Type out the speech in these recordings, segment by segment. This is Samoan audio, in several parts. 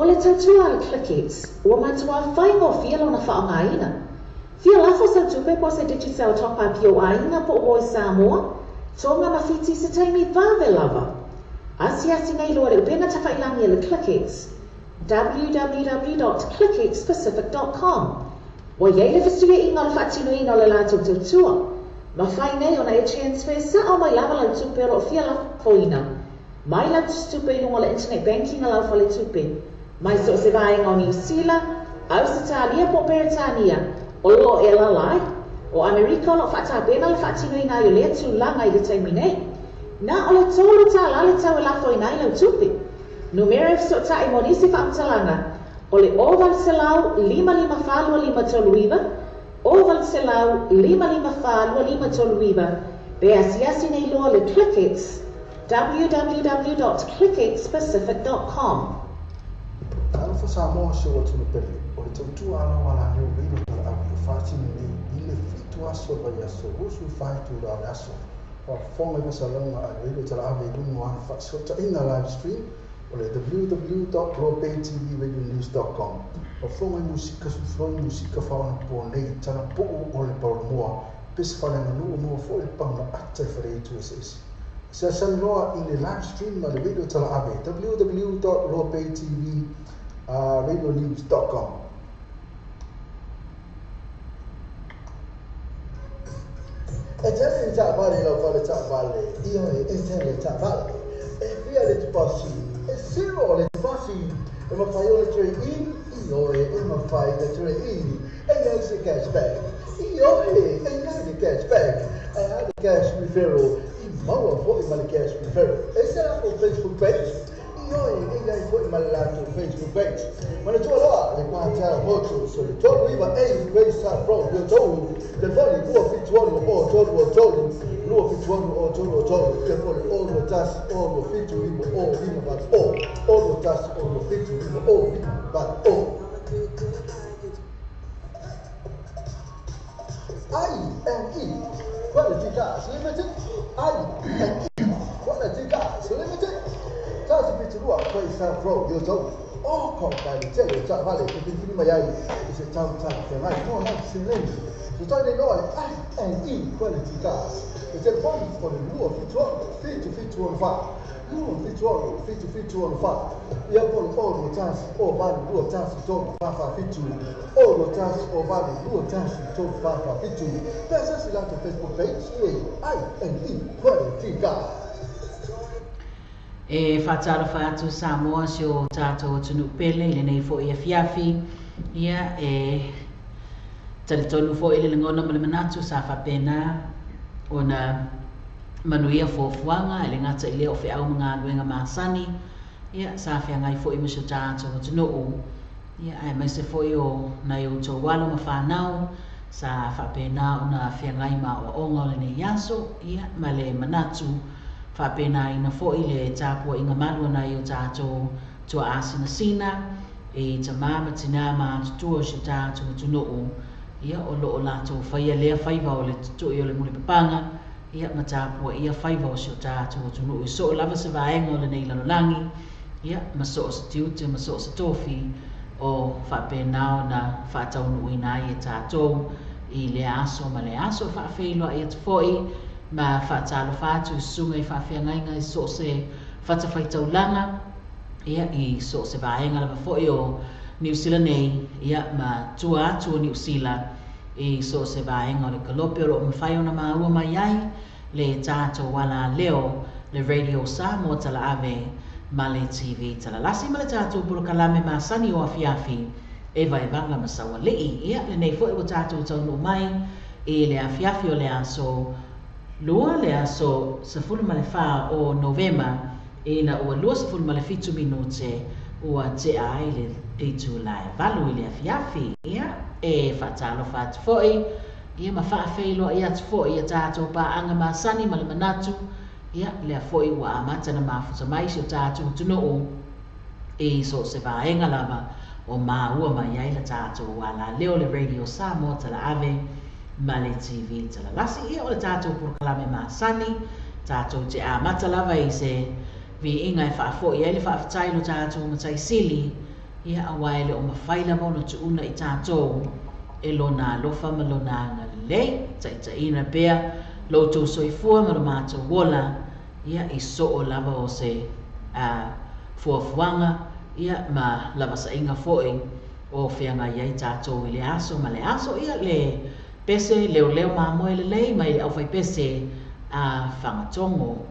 O le tautua a le ClickX, ua matuā faigofie lona faaaogaina. Fia lafo sau tupe po o se Digicel Top Up i ou aiga po o Voice Samoa, Tonga ma Fiti i se taimi vave lava. Asiasi nei loa le upega tafailangi a le ClickX, www dot clickxpacific dot com. Ua i ai le fesuiaiga o le faatinoina o le latou tautua. Mafai nei ona e transfer sao mai lava lau tupe o lo o fia lafoina mai lau tusitupe i luga o le internet banking a lau faletupe, mai so o se vaega o Niu Sila, Ausetalia po o Peretania o lo o e alaala ai. O Amerika o lo o faatapena le faatinoina ai o lea tulaga i le taimi nei. Na o le $3 le tau e lafoina ai lau tupe. Numera e fesootai mo nisi faamatalaga o le 0800 554 2539, 0800 554 2539, pe asiasi nei loa le ClickX, www dot clickxpacific dot com. Talofa Samoa si ou atunuu pele, o le tautua a lau alaleo velo talaau i o faatino nei i le 7 aso o le vaiaso, 24 itula o le aso. Faafofoga i masalauga a le velo talaave i luga o ana faasootaiga live stream o le www.globettvradionews.com. Faafofoga i musika sufloi musika faaonapoa nei talapuu o le paolomoa pese faaleaganuu maua foi le paga ata i faleaitu eseese. Seasani loa i le live stream ma le radio talaave www.loabaytvradionews.com. E tele ni taavale i lau fale taavale, ioe, e tele taavale. E fia le tupasi, e zero le tupasi. E mafai ona trade in, ioe, e mafai le trade in. E iai se cash back, ioe, e iai le cash back. E a le cash referral, i maua foi ma le cash referral. E se latou Facebook page, ioe, e iai foi ma le latou Facebook page. Manatua loa le Quatel Motors o le 39A Wayside Road, Yotou, telefoni 276 o 3 3, 276 o 3 3, telefoni o 21 o 75 o 58 o, o 21 o 75 o 58 o. I&E Quality Cars Limited, I&E Quality Cars Limited, Tasi Fiturua, Wayside Road, Yotou, o ko kai le tele o taavale te filifili mai ai i se tau talafeagai mo lau seleni. Sotai nei loa le I&E Quality Cars. Le telefoni o le 276 7764, 276 7764, ia po le o 21 o 8 21 3 4 4 7, o 21 o 8 21 3 4 4 7. Pe asiasi latou Facebook page i I&E Quality Cars. E faatalofa atu Samoa si o tatou atunuu pele i lenei foi afiafi. Ia, e talitonu foi le lagona ma le manatu sa faapena ona manuia fuafuaga e le gata i lea o feau ma galuega masani. Ia, sa feagai foi ma si o tatou atunuu. Ia, aemaise foi o nai outou alo ma fanau sa faapena ona feagai ma aoaoga o lenei aso. Ia, ma le manatu faapenaina foi le tapuaiga malu a nai o tatou tuaasinasina i tamā ma tinā ma atutua o si o tatou atunuu. Ia, o loo latou faia lea faiva o le tutui o le mulipapaga, ia, ma tapuaia faiva o si o tatou atunuu i soo lava se vaega o lenei lalolagi, ia, ma soo se tiute ma soo se tofi o faapena ona faataunuuina ai e tatou i lea aso ma lea aso. Faafeiloai atu foi ma faatalofa atu i susuga i faafeagaiga i so o se fatafaitaulaga, ia, i so o se vaega lava foi o Niu Sila nei, ia, ma tua atu o Niu Sila i so o se vaega o le kalope o loo mafai ona maua mai ai le tatou alaleo, le Radio Samoa Talaave ma le TV Talalasi ma le tatou polokalame masani o afiafi e vaevaga ma saualii. Ia, lenei foi ua tatou taunuu mai i le afiafi o le aso Lua, le aso 14 o Novema, ina ua 27 minute ua tea ai le itula e 8 i le afiafi. Ia, e faatalofa atu foi, ia, ma faafeiloai atu foi ia tatou paaga masani ma le manatu, ia, lea foi ua amata na mafuta mai si o tatou atunuu i so o se vaega lava o maua mai ai la tatou alaleo, le Radio Samoa Talaave ma le TV Talalasi. Ia, o le tatou polokalame masani, tatou te amata lava i se viiga e faafoi ai le faafetai i lo tatou Matai Sili. Ia, auā e le o mafai lava ona tuuina i tatou e Lona alofa ma Lona agalelei. Taitaiina pea lo outou soifua ma lo matou ola, ia, i soo lava o se a, fuafuaga, ia, ma lavasaiga foi o feagai ai tatou i le aso ma le aso. Ia, le pese leoleo mamoe lelei mai le aufaipese a Fagatogo.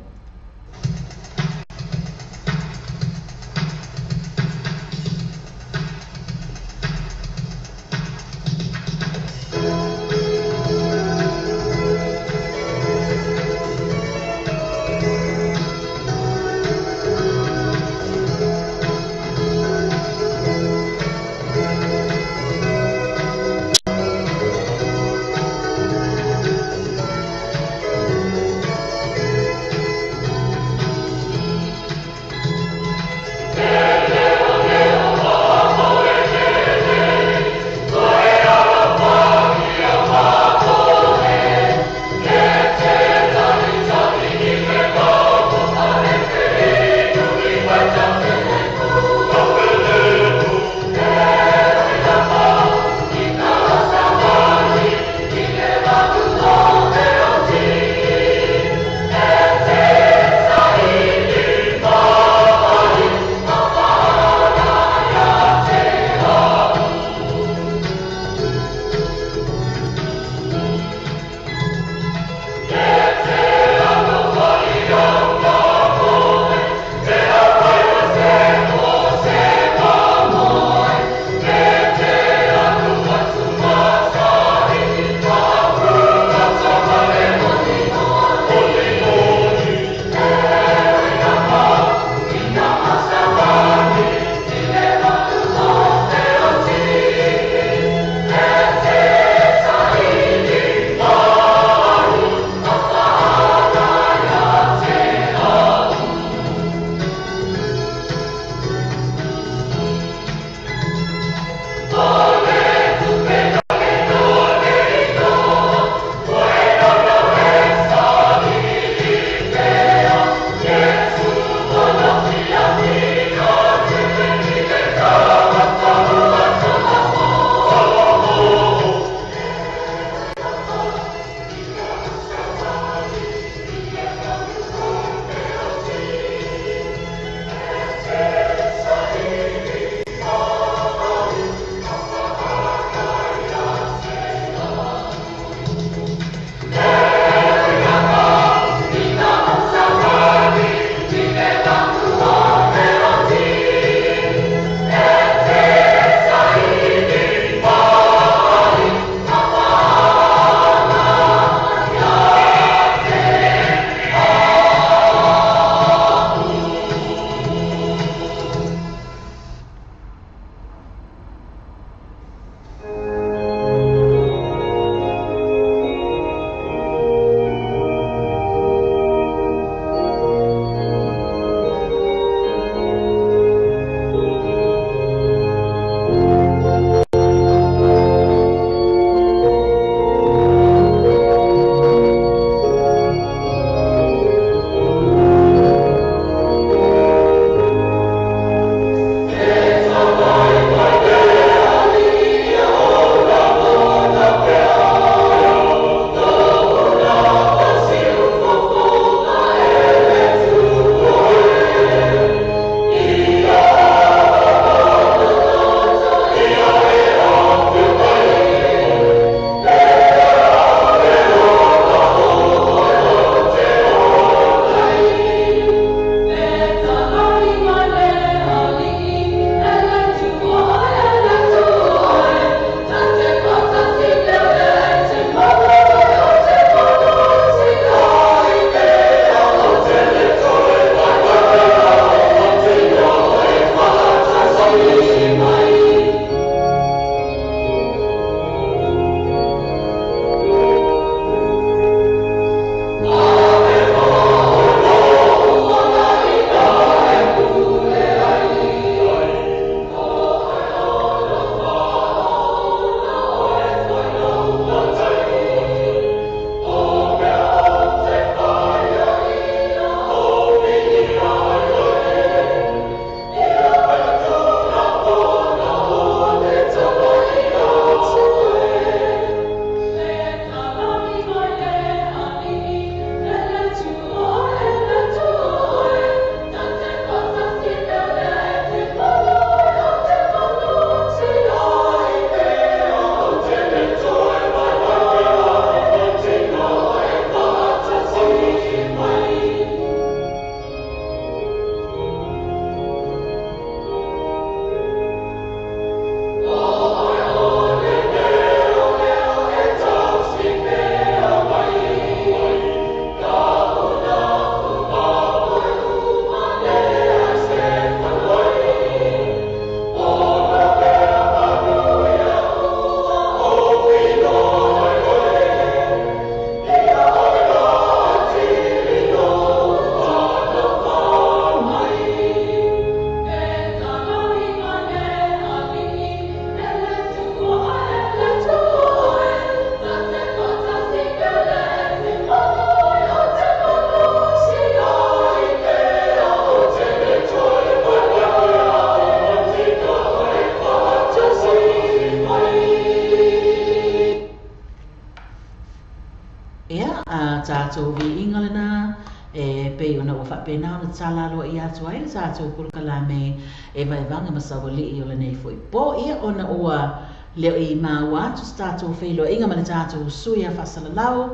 tatou viiga lena e pei ona ua faapena ona tatala aloaia atu ai le tatou polokalame e vaevaga ma saualii o lenei foi po. Ia ona ua le o i maua atu se tatou feiloaiga ma le tatou sui a faasalalau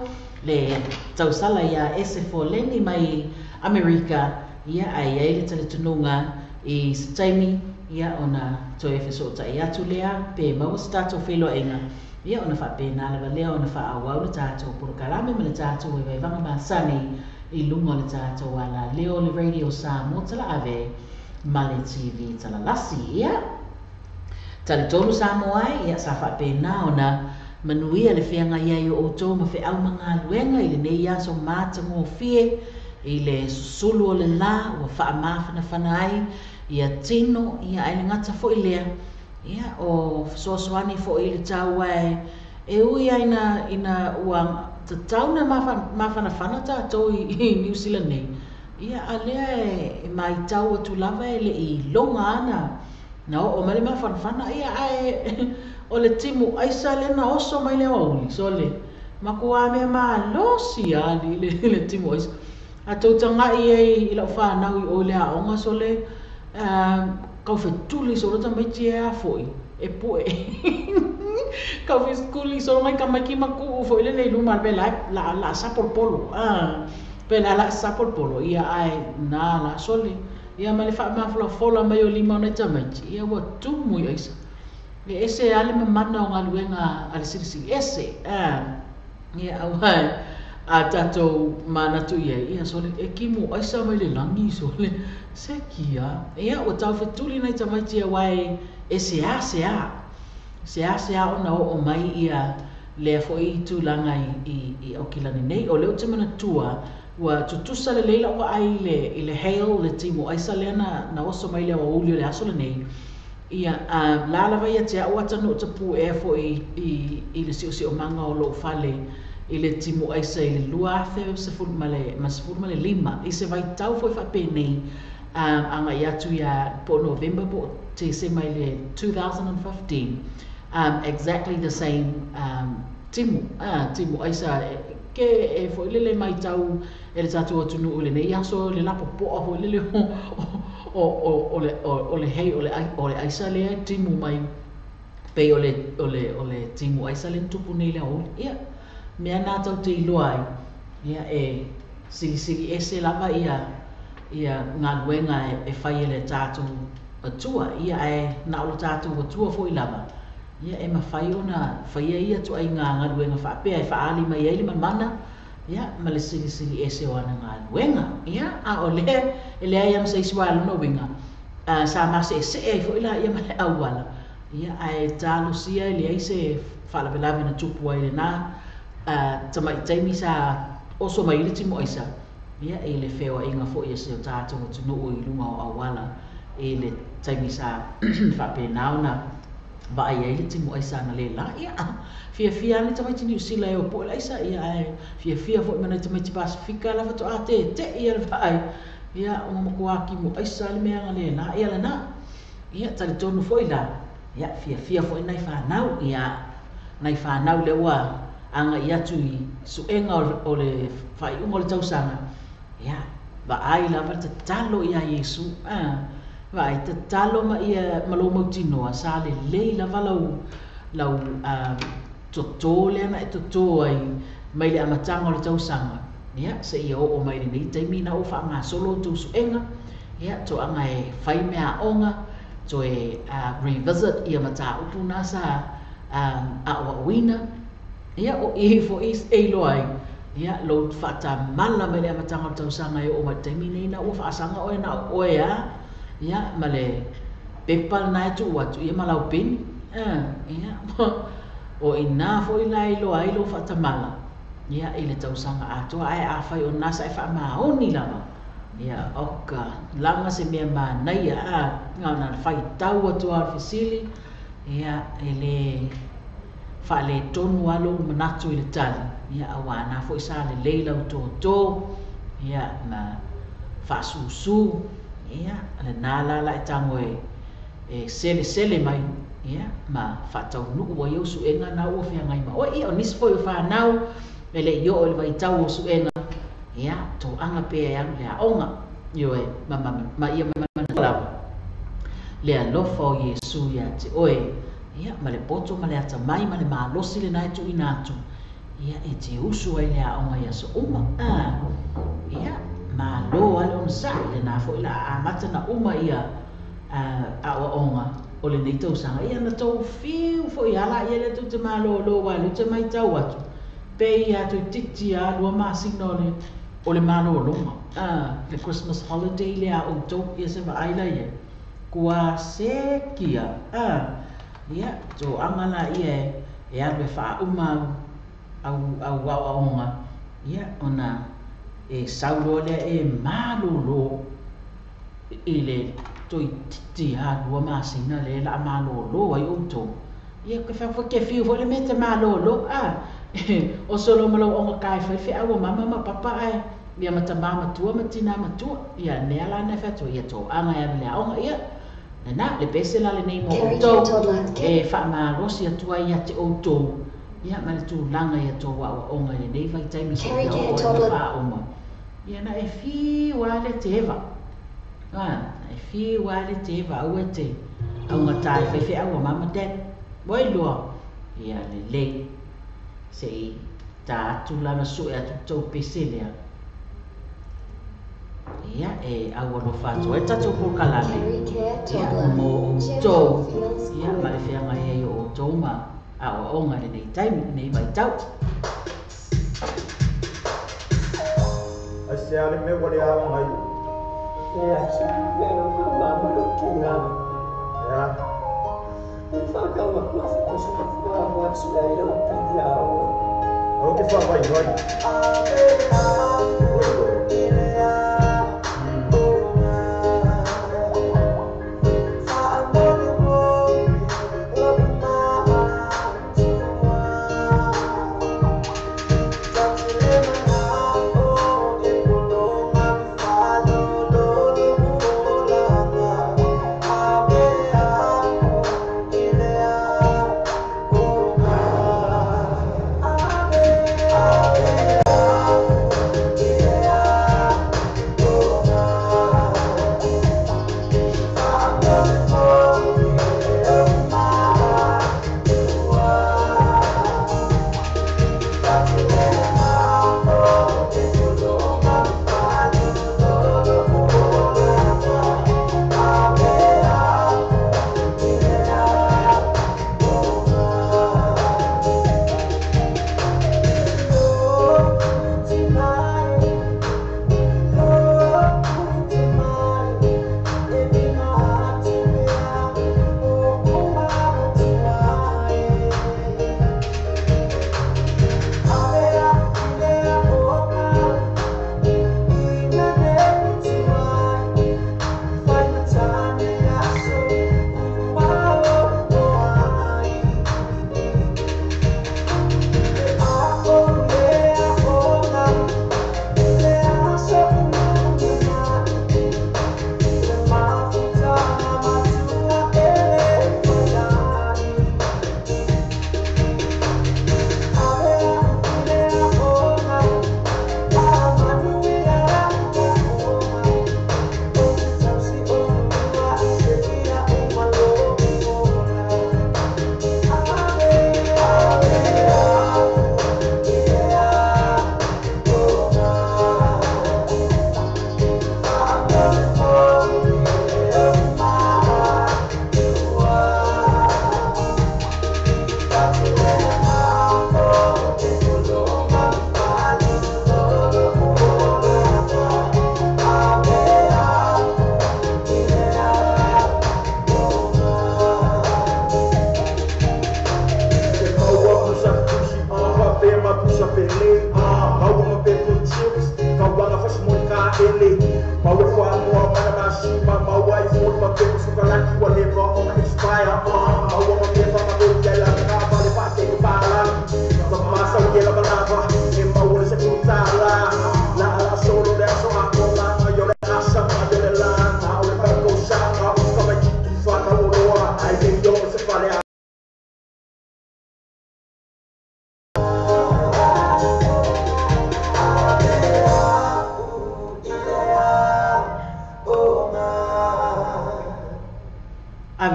le tausala ia Ese Foleni mai Amerika, ia ae i ai le talitonuga i se taimi ia ona toe fesootai atu lea pe maua se tatou feiloaiga, ia ona faapena lava lea ona faaauau le tatou polokalame ma le tatou vaevaega masani i luga o le tatou alaleo le Radio Samoa Talaave ma le TV Talalasi. Ia talitonu Samoa ai, ia sa faapena ona manuia le feagai ai o outou ma feau ma galuega i lenei aso matagofie i le susulu o le la ua faamafanafana ai ia tino, ia ae le gata foi lea, ia o fesoasoani foi i le tau ae e ui ai ina ua tatau na mafanafana tatou i Niu Sila nei, ia a lea e maitau atu lava e le i loga ana na oo mai le mafanafana, ia ae o le timu aisa lea na oso mai le aoauli sole makuā mea malosi ali le timu aisa. A tou tagai ai i lau fanau i o i le aoga sole kaufetuli solo tamaiti e a foi e pue kaufetuli solo mai tamaiti makuu foi le nei luma pe la la la sapolopolo pe la la sapolopolo, ia ae na la sole ia ma le faamafolafola mai o lima o nai tamaiti, ia ua tumu i aisa e ese ale mamana o galuega a le silisili ese ia auae a tatou manatu i ai, ia sole e kimu aisa mai le lagi sole se kia, ia ua taufetuli nai tamaiti auae e sea sea sea sea ona oo mai ia lea foi tulaga i Aukilani nei. O lea ou te manatua ua tutusa lelei lau vaai i le hail le timu aisa lea na oso mai le aoauli o le aso lenei, ia la lava ia te au atanuu tapuea foi i le siosiomaga o lou fale i le timu aisa i le 2015 i se vaitau foi faapenei agai atu ia po November po Tesema i le 2015, exactly the same timu timu aisa ke e foi lele maitau e le tatou atunuu i lenei aso le lapopoa foi lele o le hei o le aisa lea timu mai pei o le timu aisa le tupu nei le aoauli. Ia mea na tau te iloa ai, ia e silisili ese lava ia galuega e fai e le tatou atua, ia ae na o le tatou atua foi lava, ia e mafai ona faia ia tuaiga galuega faapea e faaali mai ai le mamana, ia ma le silisili ese o ana galuega. Ia a o lea e leai lava ma se isi uaea lona uiga sa maseesee ai foi laia ma le auala, ia ae talosia e leai se faalavelave na tupu ai lena tamai taimi sa oso mai i le timu aisa, ia i le feoaiga foi e se o tatou atunuu i luga o auala i le taimi sa faapena ona vaai ai le timu aisa na le la. Ia fiafia lava tamaiti Niu Sila e o poe le aisa, ia ae fiafia foi ma nai tamaiti Pasifika la faatoa tetei ia le vaai, ia ua makuā kimu aisa le mea na le la, ia lena. Ia talitonu foi la, ia fiafia foi nai fanau, ia nai fanau lea ua agai atu i suega o le faaiuga o le tausaga, ia vaai lava le tatalo ia Iesu, vaai tatalo ma ia ma lou mautinoa sa lelei lava lau totō lea na e totō ai mai le amataga o le tausaga, ia seia oo mai lenei taimi na ua faagasolo outou suega, ia toaga e fai mea aoga toe revisit ia mataupu na sa aoaoina, ia o i foi e iloa ai, ia lou faatamala mai le amataga o le tausaga e oo mai le taimi nei na ua faasaga oe na o oe a, ia ma le pepa lena e tuu atu ia ma lau peni, ia o ina foi la e iloa ai lou faatamala, ia i le tausaga atoa. Ae afai o na sa e faamaoni lava, ia oka laga se mea manaia na faitau atu lava o le fesili, ia e le faaletonu lava lou manatu i le tali, ia auā na foi sa lelei lau tōtō, ia ma faasusu, ia lena la la e tago e selesele mai, ia ma faataunuu ai au suega na ua feagai ma oe. Ia o nisi foi o fanau E leʻi oo i le vaitau o suʻega ia toaga pea e alu le aoga ioe ma, ma, ma ia manatua lava le alofa o Iesu iā te oe ia ma le poto ma le atamai ma le malosi lenā e tuuina atu ia e te usu ai le aoga i aso uma a ia malo a le onosaʻi lenā foʻi la a amata na uma ia aoaoga o lenei tausaga ia na tou fiu foʻi ala ia lea tou te malōlō uā lea ou te matau atu pei a toeititi a 2 masina o le malōlōga a le Christmas holiday lea a ʻoutou ia se vaai la iai kua sekia a ia toaga laia e alu e faauma au au aoaoga ia ona e sau loa lea e malōlō i le toeititi a 2 masina lea la a malōlō ai ʻoutou ia ke fiu foi le mea te malōlō a o solo ma lou augata e fai feʻau o mama ma papa ae ia ma tamā matua ma tinā matua ia mea la na e fai ia toaga e alu le aoga ia lena le pese la lenei mo Carry care ʻoutou toddler. e faamalosi atu ai ia te ʻoutou ia ma le tulaga ia tou aʻoaʻoga i lenei vaitaimi Carry seia care oo ai na toddler. faauma ia na e fiu a le teva a na e fiu a le teva aua e te augatā e faifeʻau a mama dad ua iloa ia lelei seʻi tā atu la ma suʻe atu tou pese lea ia e aualofa atu ai tatou polokalame Carry care ia toddler. mo Gentle ʻoutou feels ia ma good. le feagai ai o ʻoutou ma aoaoga i lenei taimi lenei vaitau. Ai se ale me ua le aoga ai. E ai se mea o ka mama lo tina. Ea. E whakawa kua whakasua wā sua i lau pili ao. Au ke whaawai wai. Oi koe.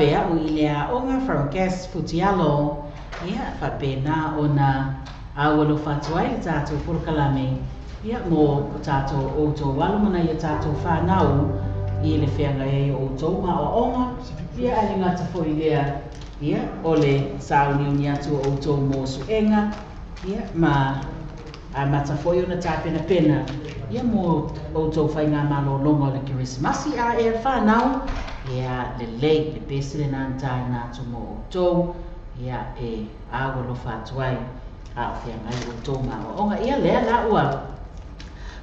Ave A'u i le Aoga from Gas Futialo, ia, faapena ona aualofa atu ai le tatou polokalame, ia, mo tatou outou alo ma nai a tatou fanau i le feagai ai o outou ma aoaoga, ia, ae le gata foi i lea, ia, o le sauniuni atu o outou mo suega, ia, ma amata foi ona tapenapena, ia, mo outou faigamalologa o le Kerisimasi. A ea le fanau, ia, lelei le pese lena na taina atu mo outou, ia, e aualofa atu ai a o feagai outou ma aoaoga. Ia, lea la ua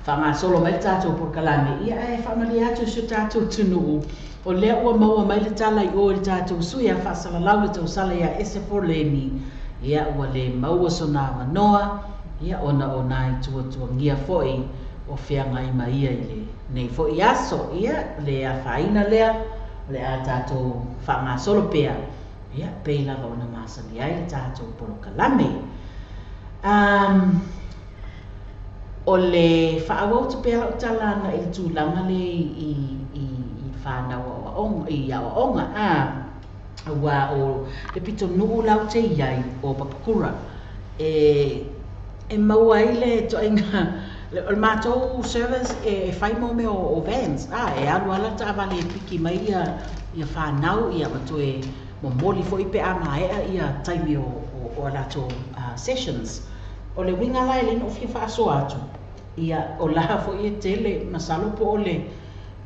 faagasolo mai le tatou polokalame, ia, ae faamalie atu i si o tatou atunuu, o lea ua maua mai le tala i o i le tatou sui a faasalalau le tausala ia Ese Foleni, ia, ua le maua sona avanoa, ia, ona o nai tuatuagia foi o feagai ma ia i lenei foi aso. Ia, le afaina lea, o le a tatou faagasolo pea, ia, pei lava ona masani ai le tatou polokalame. Um, o le faaauau atu pea lau tala agai i le tulaga lea i, i, i fanau aoaoga, i aoaoga, a, aua o le pitonuu la ou te i ai o Papakura, e, e maua ai le ituaiga, o le matou service e fai mo mea o vans, a, e alu lava la taavale e piki mai ia, ia fanau, ia, ma toe momoli foi pe a maea ia taimi o, o, o a latou sessions. O le uiga la e le na ou fia faasoa atu, ia, o la foi e tele, masalo po o le,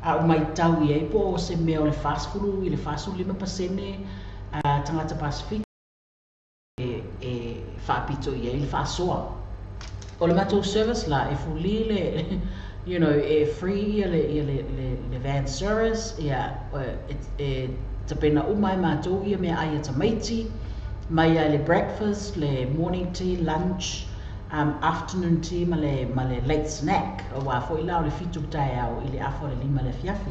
a ou matau i ai po o se mea o le 40 i le 45% a tagata Pasefika e faapito i ai le faasoa. O le matou service la, e fuli le, you know, e free ia le, ia le, le, le van service, ia, e, e tapena uma e matou ia meaai a tamaiti, mai lava i le breakfast, le morning tea, lunch, afternoon tea ma le, ma le late snack, aua foi la o le 7 i le taeao i le afa o le 5 i le afiafi.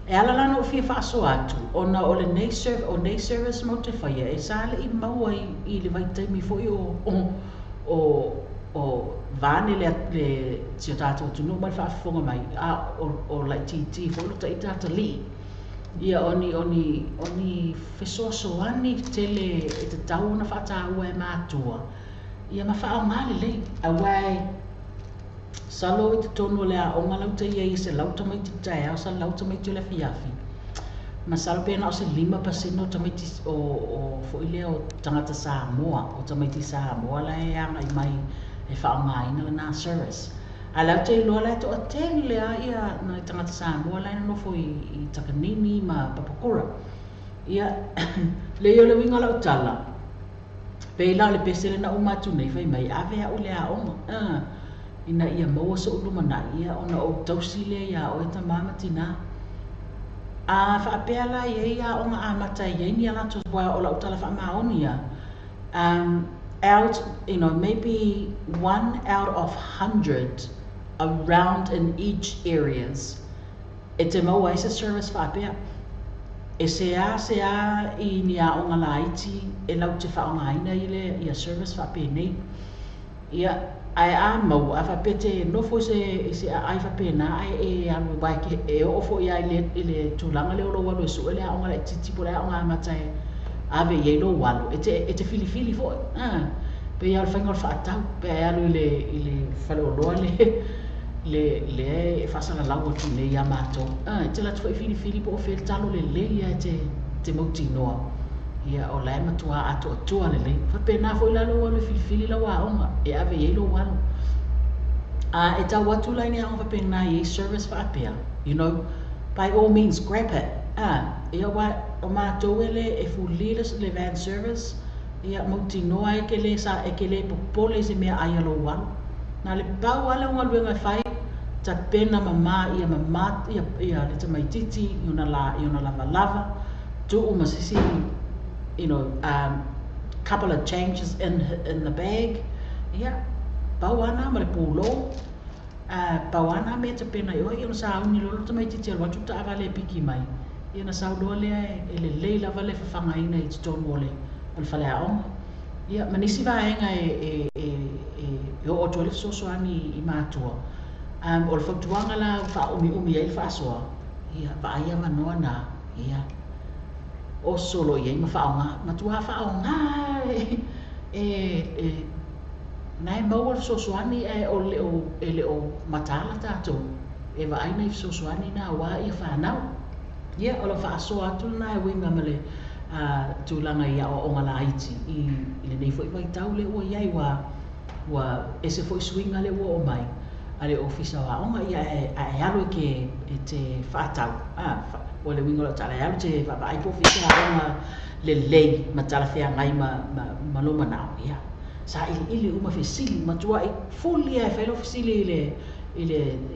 E ala la ona ou fia faasoa atu, ona o lenei serv, o nei service matou te faia, e sa le i maua i, i le vaitaimi foi o, o, o, o vaeane le, le, si o tatou atunuu ma le faafofoga mai, a o, o laitiiti foi lo ita atalii. Ia, o ni, o ni, o ni fesoasoani tele e tatau ona faataua e matua, ia ma faaaoga lelei, aua e, Masalo i totonu o le aoga lau te i ai e 100 tamaiti i le taeao, 100 tamaiti o le afiafi. Masalo pe na o se 5% o tamaiti o, o foi lea o tagata Samoa, o tamaiti Samoa la e agai mai e faaaogaina lena service. Ae la ou te iloa la e toatele lava ia nai tagata Samoa la e nonofo i, i Takanini ma Papakura. Ia, leai o le uiga o lau tala, Pei la o le pese lena uma atu nei, fai mai, ave au i le aoga, ina ia maua soʻu lumanai, ia, ona ou tausi lea iā oe tamā ma tinā. A faapea la e i ai aoga amata e i ai ni a latou, aua o lau tala faamaoni ia, out, you know, maybe one out of 100 around in each areas e te maua ai se service faapea. E seāseā i ni aoga laiti e lau te faaaogaina i le ia service faapenei. Ia, ae a maua, a faapea e te nofo i se, i se aai faapena ae e alu aua e ke, e oo foi lava i le, i le tulaga lea o lou alu e sue le aoga laitiiti po o le aoga amata e ave i ai lou alo, e te, e te filifili foi, a. Pei lava o le faiga o le faatau, pe a e alu i le, i le faleoloa le, le, lea e faasalalau atu nei ia matou. A, e te alu atu foi filifili po o fea le talo lelei lava e te, te mautinoa. Ia, o la e matua atoatoa lelei. Faapena foi la lou alu e filifili lau aoga e ave i ai lou alo. A e tau atu la i ni aoga faapena e i ai service faapea, you know, by all means grab it. A, ia aua o matou e le e fuli le, le van service, Ia mautinoa e ke le sa e ke le popole i se mea ai a lou alo. Na le pau lava lea o galuega e fai, tapena mamā ia mamā ia ia le tamaititi i ona la i ona lavalava, tuu ma se isi you know um couple of changes in in the bag, ia pau lava na ma le pulou. A pau lava na mea e tapena i oe, ia ona sauni loa lea o le tamaititi e alu atu le taavale e piki mai, ia ona sau loa lea e lelei lava le fafagaina i totonu o le o le faleaoga. Ia, ma nisi vaega e e e e oo atu ai le fesoasoani i matua. O le fautuaga la ua faaumiumi ai le faasoa, ia, vaai avanoa na, ia. Oso lo i ai ma whaonga, matua whaonga e nai maua le fesoasoani ae o le o e le o mataala tatou e vaai nai fesoasoani na aua ia fanau. Ia o lau faasoa atu lena e uiga ma le tulaga i aoaoga laiti i lenei foi vaitau lea ua i ai ua ua ese foi suiga lea ua oo mai a le Ofisa o Aoga ia ae alu e te faatau o le uiga o lau tala e alu e te vaavaai po o fea se aoga lelei ma talafeagai ma lou manao. Ia sailiili uma fesili matuai fuli lava e fai lau fesili i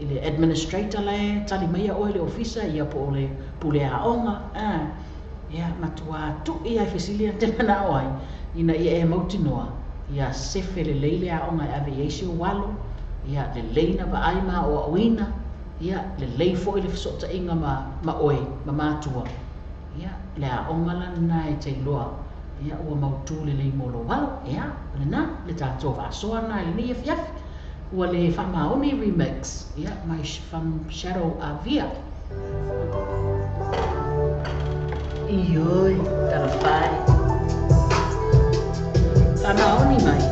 le administrator la e tali maia oe i le ofisa ia po o le pule aoga ia matua tui lava i fesili na te manao ai ina ia e mautinoa ia sefe lelei le aoga e ave i ai si ou alo ia lelei na vaai ma aoaoina ia lelei foi le fesootaiga ma oe ma matua ia le aoga la lena e te iloa ia ua mautu lelei mo lou alo. Ia o lena le tatou faasoa lena i lenei afiafi ua le faamaoni remix ia mai from Shadow Avia. Ioe, talafai. Faamaoni mai.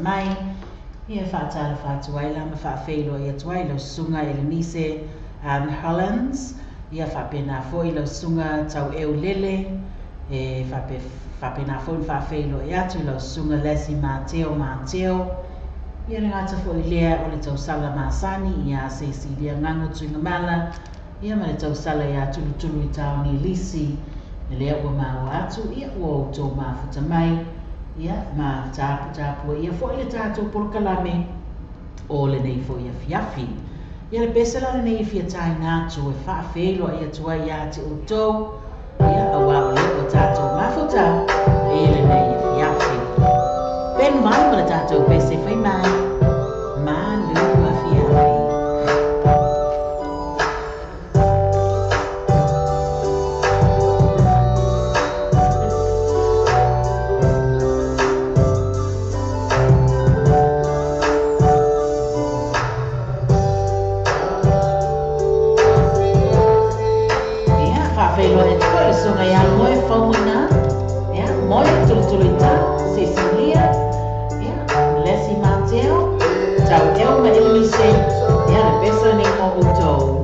Mai ia faatalofa atu ai la ma faafeiloai atu ai lau susuga Elenise Hollands ia faapena foi lau susuga Taueu Lele e faapena foi ona faafeiloai atu i lau susuga Leslie Mateo Mateo ia le gata foi lea o le tausala masani ia Cecilia Gago Tuigamala ia ma le tausala ia Tulutulu i Taoni Lisi lea ua maua atu ia ua outou mafuta mai ia ma taputapu ia foi le tatou polokalame o lenei foi afiafi. Ia le pese la lenei e fia taina atu e faafeiloai atu ai ia te outou ia auā o lea ua tatou mafuta i lenei afiafi. Ben mai ma le tatou pese fai mai malu afiafi. Ia, faafeiloai atu foi le susuga ia Moe Faumuina, ia, Moe Tulutuluita, Cecilia, ia, Leslie Mateo, Taueu ma Elenise, ia, le pese mo outou.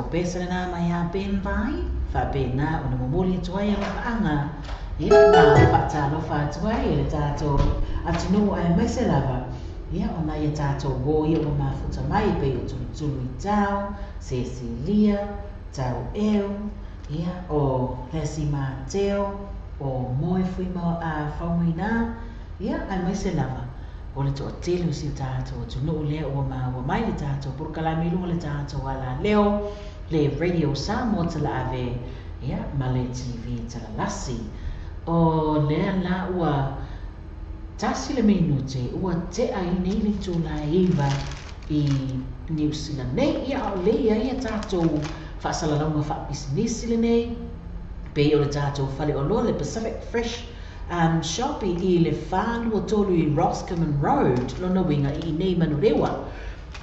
Pesa lena mai a Ben Vai, faapena ona momoli atu ai alofaaga ia ma faatalofa atu ai i le tatou atunuu aemaise lava ia ona ia tatou uō ia ua mafuta mai pei o Tulutulu i Tao, Cecilia, Tau'eu, ia o Lesi Mateo, o Moe Fuima a Faumuina, ia aemaise lava o le toatele o si o tatou atunuu lea ua maua mai le tatou polokalame i luga o le tatou alaleo, le Radio Samoa Talaave, ia ma le TV Talalasi. O lea la ua 1 le minute ua tea i nei le itula e 9 i Niu Sila nei, ia a o le i ai ia tatou faasalalauga faapisinisi lenei, pei o le tatou faleoloa le Pacific Fresh Shop i le 423 i Roscommon Road, lona uiga i inei Manurewa.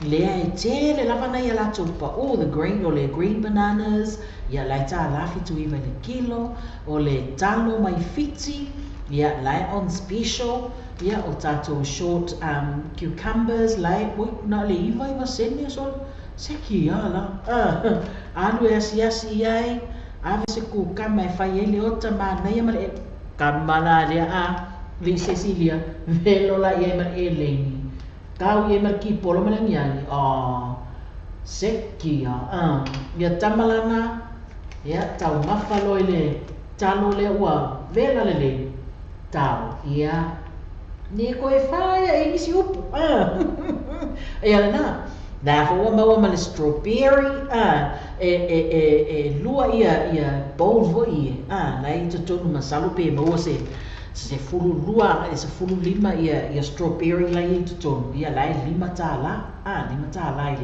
Lea e tele lava nai a latou pa'u, the green, o le green bananas, ia la e tālā 79 i le kilo, o le talo mai Fiti, ia la e on special, ia o tatou short cucumbers, la e, ui, na o le 99 sene solo, seki a la, alu e asiasi i ai, ave se kukama e fai ai le ota manaia ma le kama la lea a, le Cecilia, velo la i ai ma le eleni. Tau i ai ma le kipolo ma le agiagi, oh, seki a, ia tamalana, ia taumafa loa i le talo lea ua vela lelei. Tao, ia, ne koe whaia e nisi upu. Ia lena, la fo ua maua ma le strawberry, e lua ia bowl foi e, la i totonu masalo pe maua se 12 e 15 ia strawberry la i totonu, ia la e $5, $5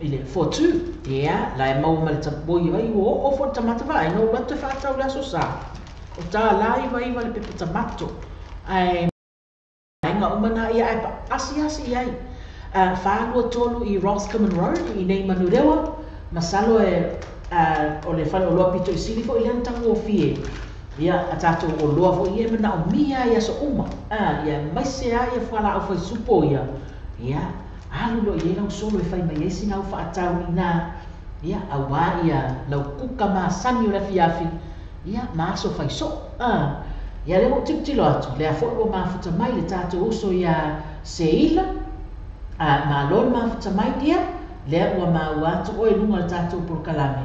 i le for two, ia, la e maua ma le tapoi, ai ua oo fo tamata vaai, no atu e whaatau le aso sa. O tā la iwa iwa le pepe tamato. Ai ngā umana ia ai pa asi asi ai. 423 i Roscommon Road i nei Manurewa. Masalo e o le whale o loa pito i sili fo i lena tangu o fie. Ia a tātou o loa fo i e mana o mia ia so uma. Ia maise a ia whala au whai supo ia. Ia alu lo i e lau solo e whai mai e sina au whaatau i nā. Ia au wā ia lau kuka masani o le fiafi. Ia maaso whai so. Ia le mo tilotilo atu, lea foi ua mafuta mai le tātou uso ia Seila, malo le mafuta mai ia, lea ua maua atu oe lunga le tātou polokalame.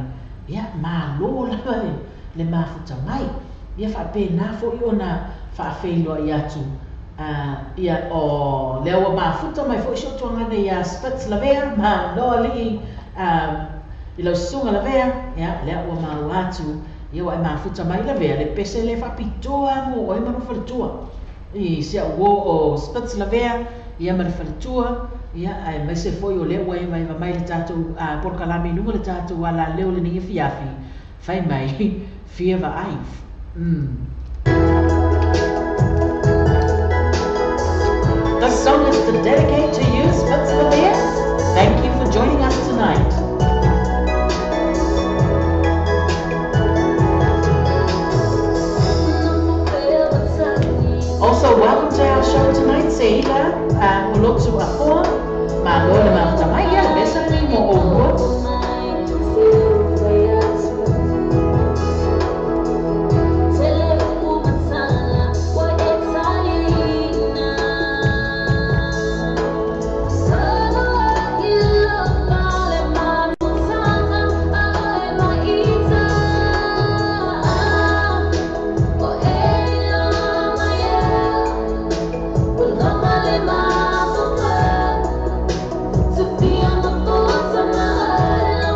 Ia malo lava le mafuta mai. Ia faapena foi ona faafeiloa i atu. Ia o lea ua mafuta mai foi si o tuangana ia Spitz Lavea, malo alii i lau susuga Lavea, ia lea ua maua atu. Ia ua e mafuta mai Lavea, le pese le faapitoa mo oe ma lou faletua. I si au uo o Spitz Lavea, ia ma le faletua, ia ae maise foi o lea ua e vaeva mai le tātou polokalame i luga le tātou alaleo lenei afiafi, fai mai fia vaai. This song is to dedicate to you, Spitz Lavea. Thank you for joining us tonight. Also, welcome to our show tonight, Seila, Olotu Afoa, malo le mafuta mai, ia le besa ni mo olua. To be on the boards of my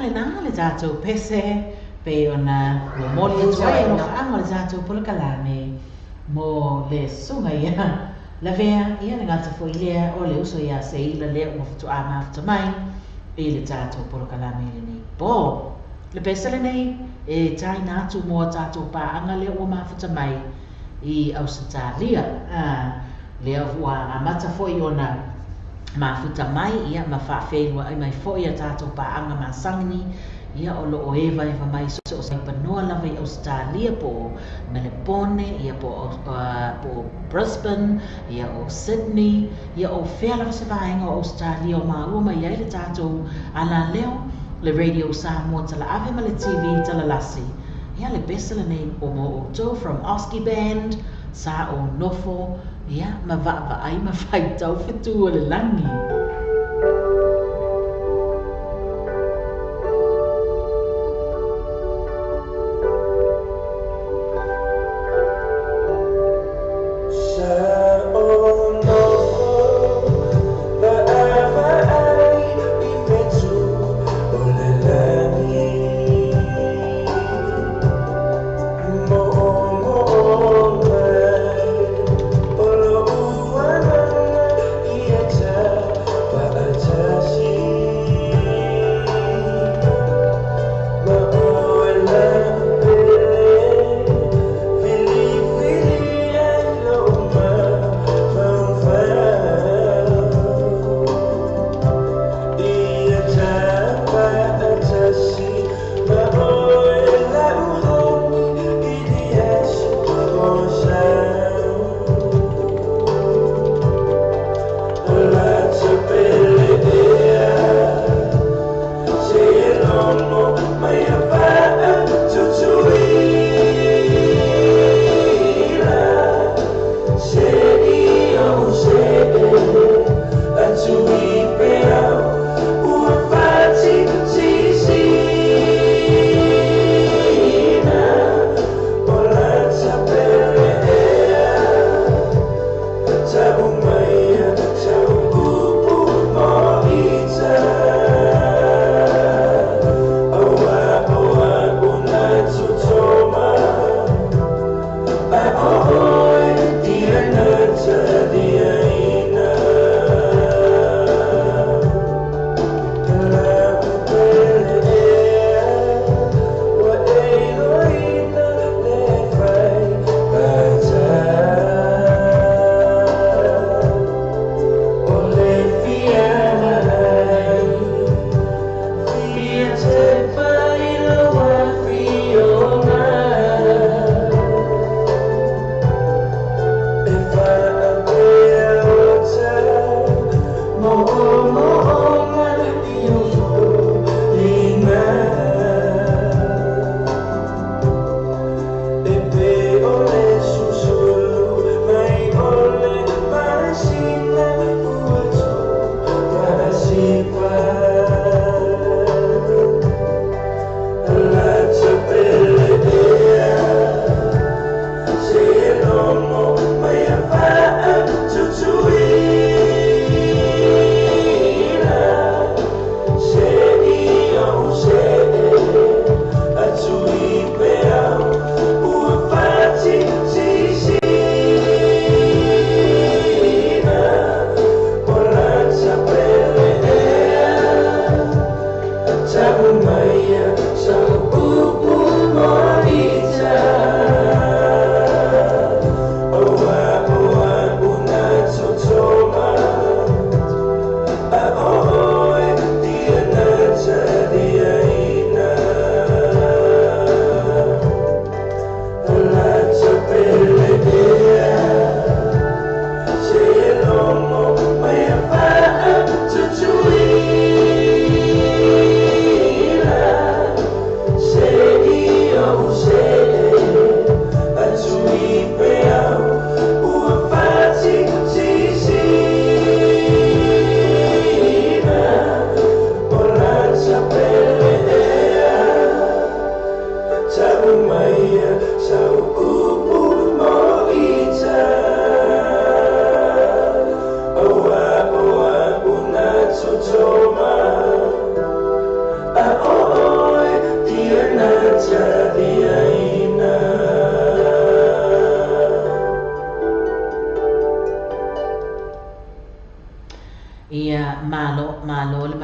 Lena le tatou pese pei ona momoli atu ai alofaaga o le tatou polokalame mo le susuga ia Lavea, ia le gata foi lea o le uso ia Seila lea ua faatoa mafuta mai i le tatou polokalame i lenei po. Le pese lenei e taina atu mo a tatou paaga lea ua mafuta mai i Ausetalia, lea ua amata foi ona mafuta mai ia ma faafeiloai mai foi a tatou paaga masani ia o loo evaeva mai so o se panoa lava i Ausetalia po o Melepone ia po o Brisbane ia o Sydney ia o fea lava se vaega o Ausetalia o maua mai ai le tatou alaleo le Radio Samoa Talaave ma le TV Talalasi. Ia le pese lenei o mo outou from Oski Band sa o nofo ia ma vaavaai ma faitau fetu o le lagi. Yeah.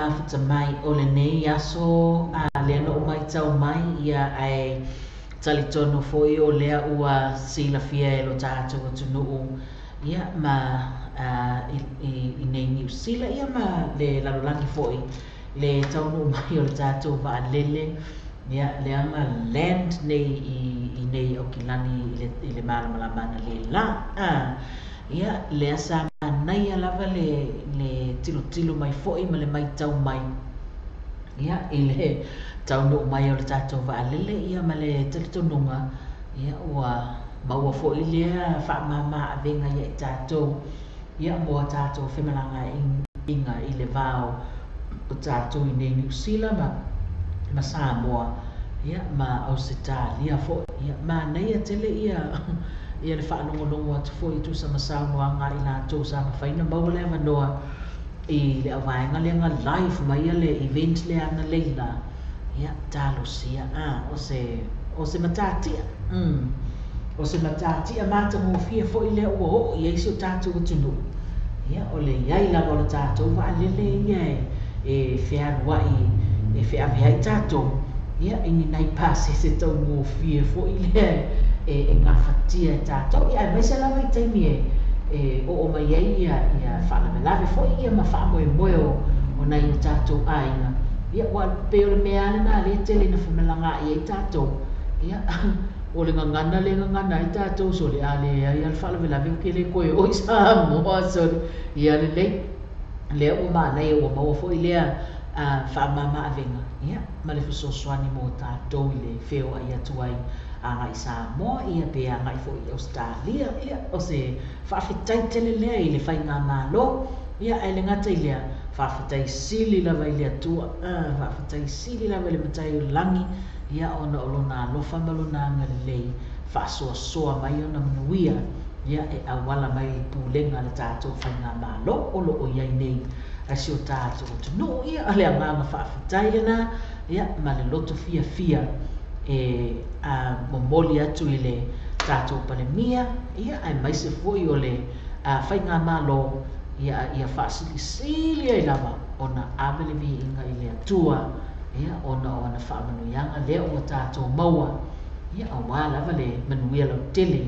mafuta mai o lenei aso, lea na ou matau mai, ia, ae talitonu foi o lea ua silafia e lo tatou atunuu, ia, ma i nei Niu Sila, ia, ma le lalolagi foi, le taunuu mai o le tatou vaalele, ia, lea na land nei i nei Aukilani i le malamalama analeila. Ia, lea sa manaia lava le tilotilo mai foi ma le matau mai, ia, i le taunuu mai o le tatou vaalele, ia, ma le talitonuga, ia, ua maua foi lea faamama avega ia i tatou, ia, mo a tatou femalagaaiga i le va o tatou i nei Niu Sila ma Samoa, ia, ma Ausetalia foi. Ia, manaia tele ia le faalogologo atu foi tusa ma saunoaga i latou sa mafai ona maua le avanoa i le auvaega lea na live mai le event lea analeila. Ia, talosia, o se matatia, o se matatia matagofie foi lea ua oo i ai si o tatou atunuu. Ia, o le iai lava o le tatou vaalele ia e fealuai e feaveai tatou, ia, i ni nai pasese taugofie foi lea e gafatia e tatou, ia, aemaise lava i taimi e oo mai ai ia faalavelave foi, ia, ma faamoemoe o nai o tatou aiga. Ia, ua pei o le mea lena lea tele ina femalagaai ai tatou. Ia, o le gagana le gagana ai tatou, so le a leai a le faalavelave ou te le toe oo i Samoa. Sole, ia, lelei lea ua manaia ua maua foi lea faamama avega, ia, ma le fesoasoani mo tatou i le feoai atu ai agai Samoa, ia, pe agai foi i Ausetalia. Ia, o se faafetai tele lea i le faigamalo, ia, ae le gata i lea, faafetai sili lava i le Atua, faafetai sili lava i le Matai o le lagi, ia, ona o lona alofa ma lona agalelei faasoasoa mai ona manuia, ia, e auala mai i pulega a le tatou faigamalo o lo o i ai nei a si o tatou atunuu. Ia, o le agaga faafetai lena, ia, ma le loto fiafia e momoli atu i le tatou Palemia, ia, aemaise foi o le faigamalo, ia, ia faasilisili ai lava ona ave le viiga i le Atua, ia, ona o ana faamanuiaga lea ua tatou maua, ia, aua lava le manuia lautele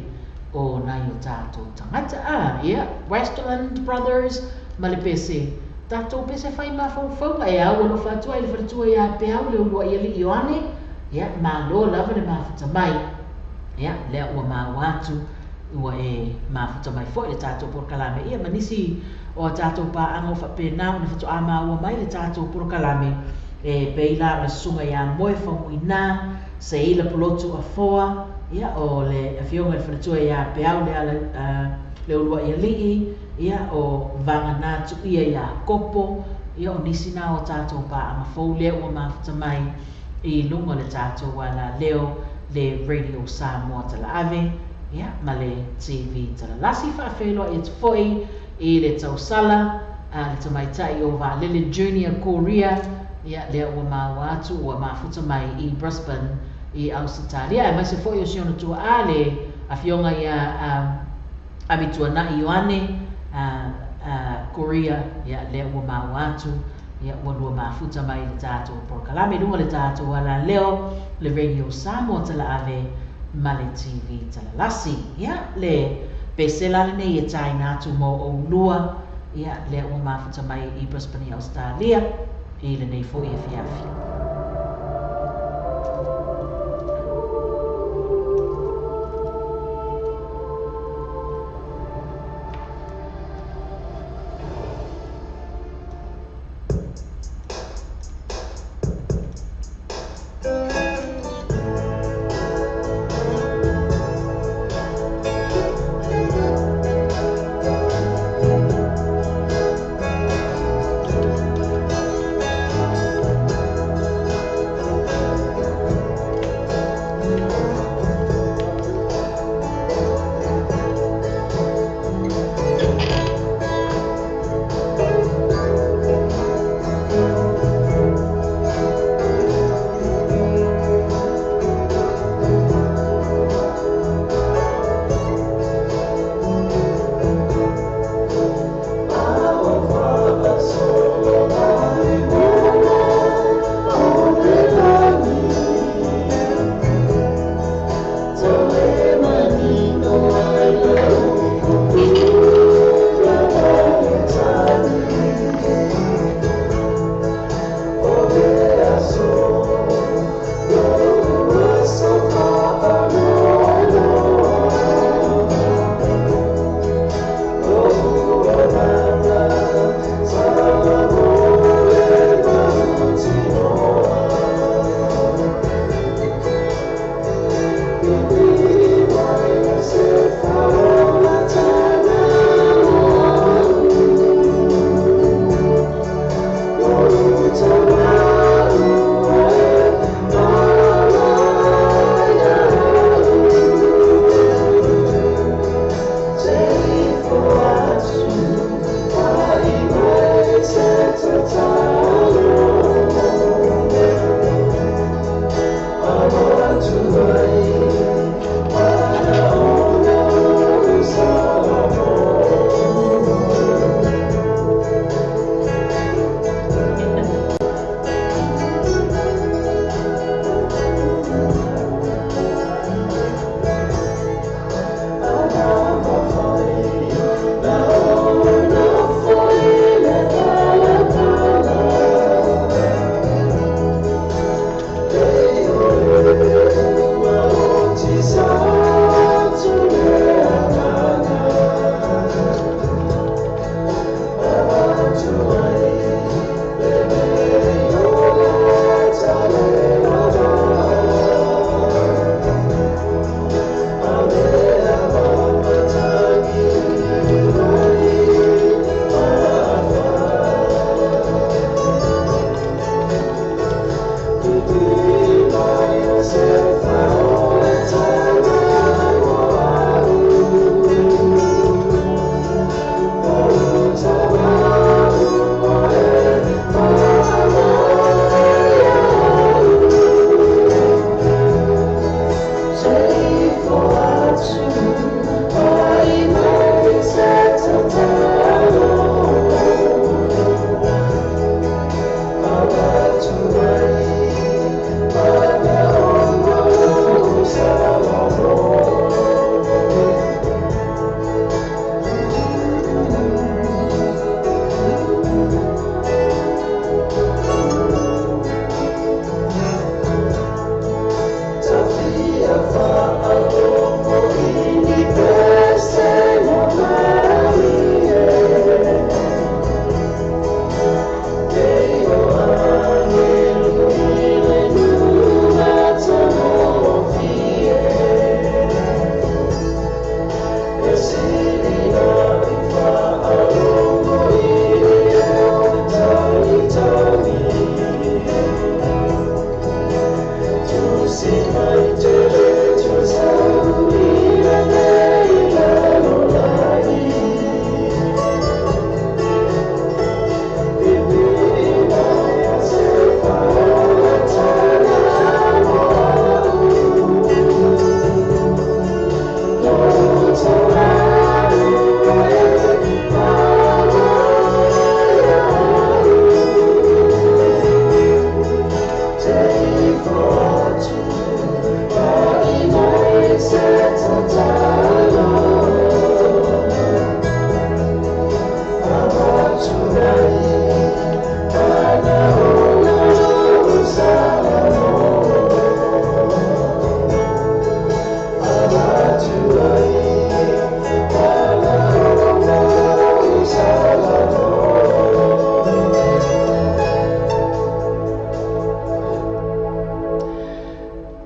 o nai o tatou tagata. Ia, Westland Brothers ma le pese tatou pese fai mafaufauga e au alofa atu ai le faletua ia Peau le uluai alii Ioane. Ia, malo lava le mafuta mai. Ia, lea ua maua atu ua e mafuta mai foi le tatou polokalame, ia, ma nisi o a tatou paaga o faapena ona faatoa maua mai le tatou polokalame, e pei la o le susuga ia Moe Faumuina Seila Polotu Afoa, ia, o le afioga i le faletua ia Peau le uluai alii, ia, o Vagana Tuia ia Kopo, ia, o nisi na o tatou paaga fou lea ua mafuta mai i luga o le tatou alaleo le Radio Samoa Talaave, ia, ma le TV Talalasi. Faafeiloai atu foi i le tausala le tamaitai o Vaalele Junior Korea, ia, lea ua maua atu ua mafuta mai i Brisbane i Ausetalia, aemaise foi o si ona tuaa le afioga ia Amituanai Ioane Korea. Ia, lea ua maua atu, ia, ua lua mafuta mai le tatou polokalame luga le tatou alaleo le Radio Samoa Talaave ma le TV Talalasi. Ia, le pese la lenei e taina atu mo oulua, ia, lea ua mafuta mai i Brisbane i Australia i lenei foi afiafi.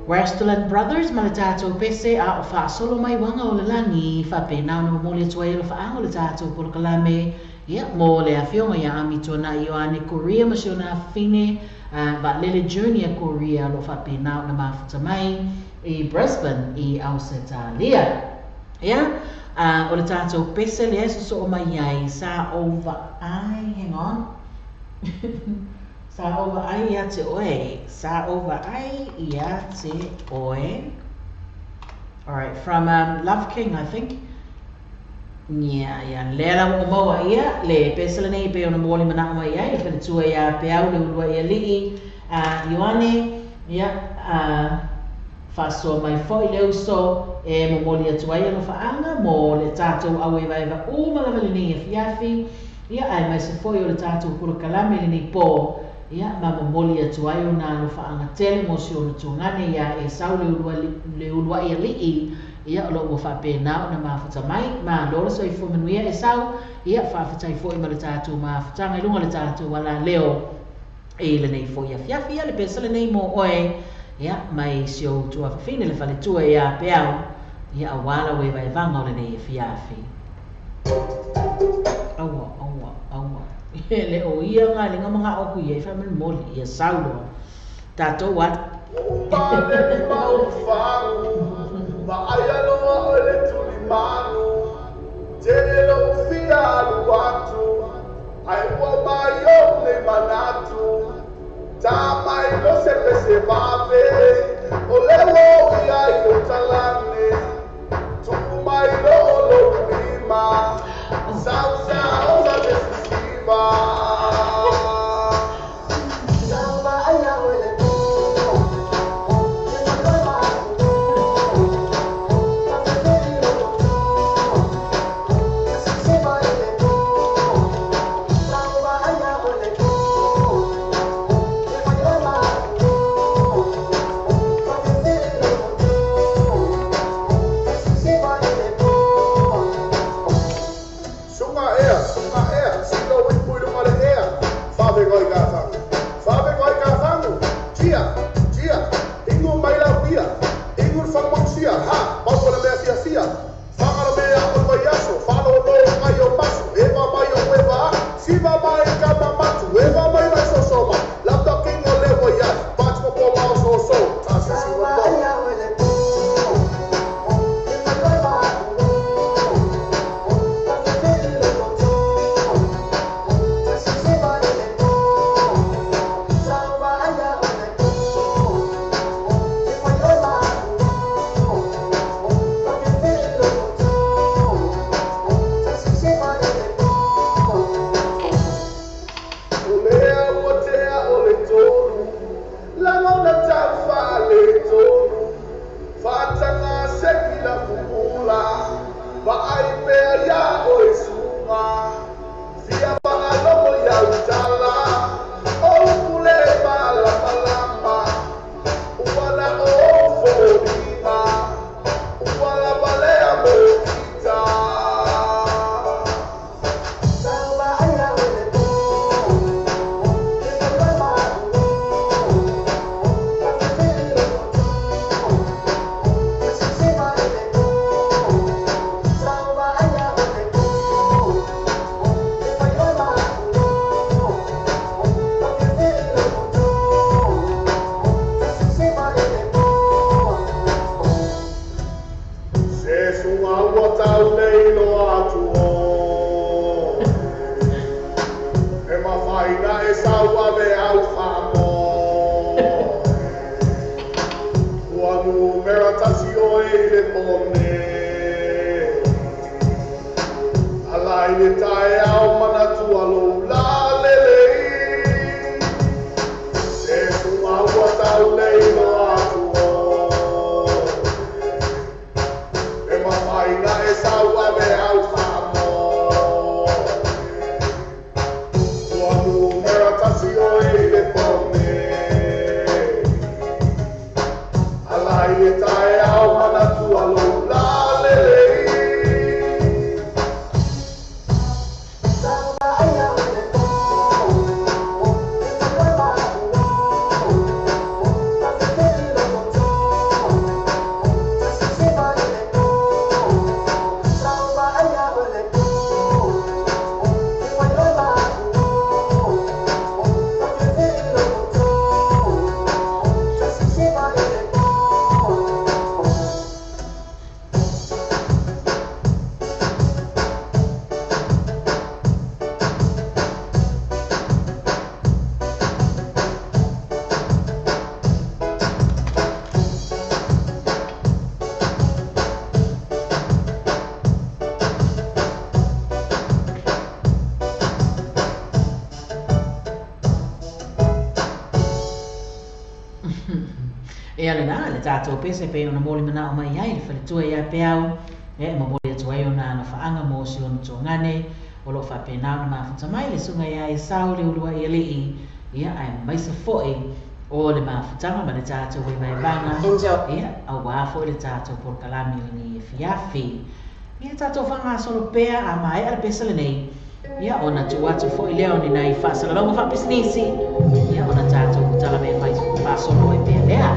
Westerland Brothers ma le tatou pese a o faasolo mai uaga o le lagi faapena ona momoli atu ai alofaaga o le tatou polokalame ia mo le afioga ia Ami Tuanai Ioane Korea ma si ona afafine Vaalele Junior Korea o lo o faapena ona mafuta mai i Brisbane i Ausetalia. Ia o le tatou pese lea e sosoo mai ai sa ou vaai hang on Sa ou vaai ia te oe. Sa ou vaai ia te oe. Alright, from Love King, I think. Yeah, yeah. Lea la ua maua ia le pese lenei pei ona momoli manao mai ai le faletua ia Peau le uluai alii a Ioane. Ia, faasoa mai foi le uso e momoli atu ai alofaaga mo le tatou auevaeva uma lava lenei afiafi. Ia, aemaise foi o le tatou polokalame i lenei po, ia, ma momoli atu ai ona alofaaga tele mo si ona tuagane ia Esau le uluai alii, ia, o lo o ua faapena ona mafuta mai. Malo le soifua manuia Esau, ia, faafetai foi ma le tatou mafutaga i luga o le tatou alaleo i lenei foi afiafi. Ia, le pesa lenei mo oe, ia, mai si ou tuafafine le faletua ia Peau, ia, aua lau evaevaga o lenei afiafi. Aua, aua, aua. Le o ia ngā lenga mga oku ia i whamel moli ia saulo. Tātou at. E ale nā, le tātou pese pe ona moli mana o mai ai, le whaletua ia peau, e mo moli atu ai ona ana whaanga mō si ona tuangane, o lo whapena ona mafuta mai, le sunga ia e sao le ulua i alii, ia ai maisa foe o le mafutanga ma le tātou wei mai vanga, ia au wā foe le tātou polokalame lenei e fiafi. Ia tātou whanga solo pea a mai ala pesa lenei, ia ona tu atu foe leo ni nai whaasalalonga whapisinisi, ia ona tātou kutala me whaasolo e pea lea.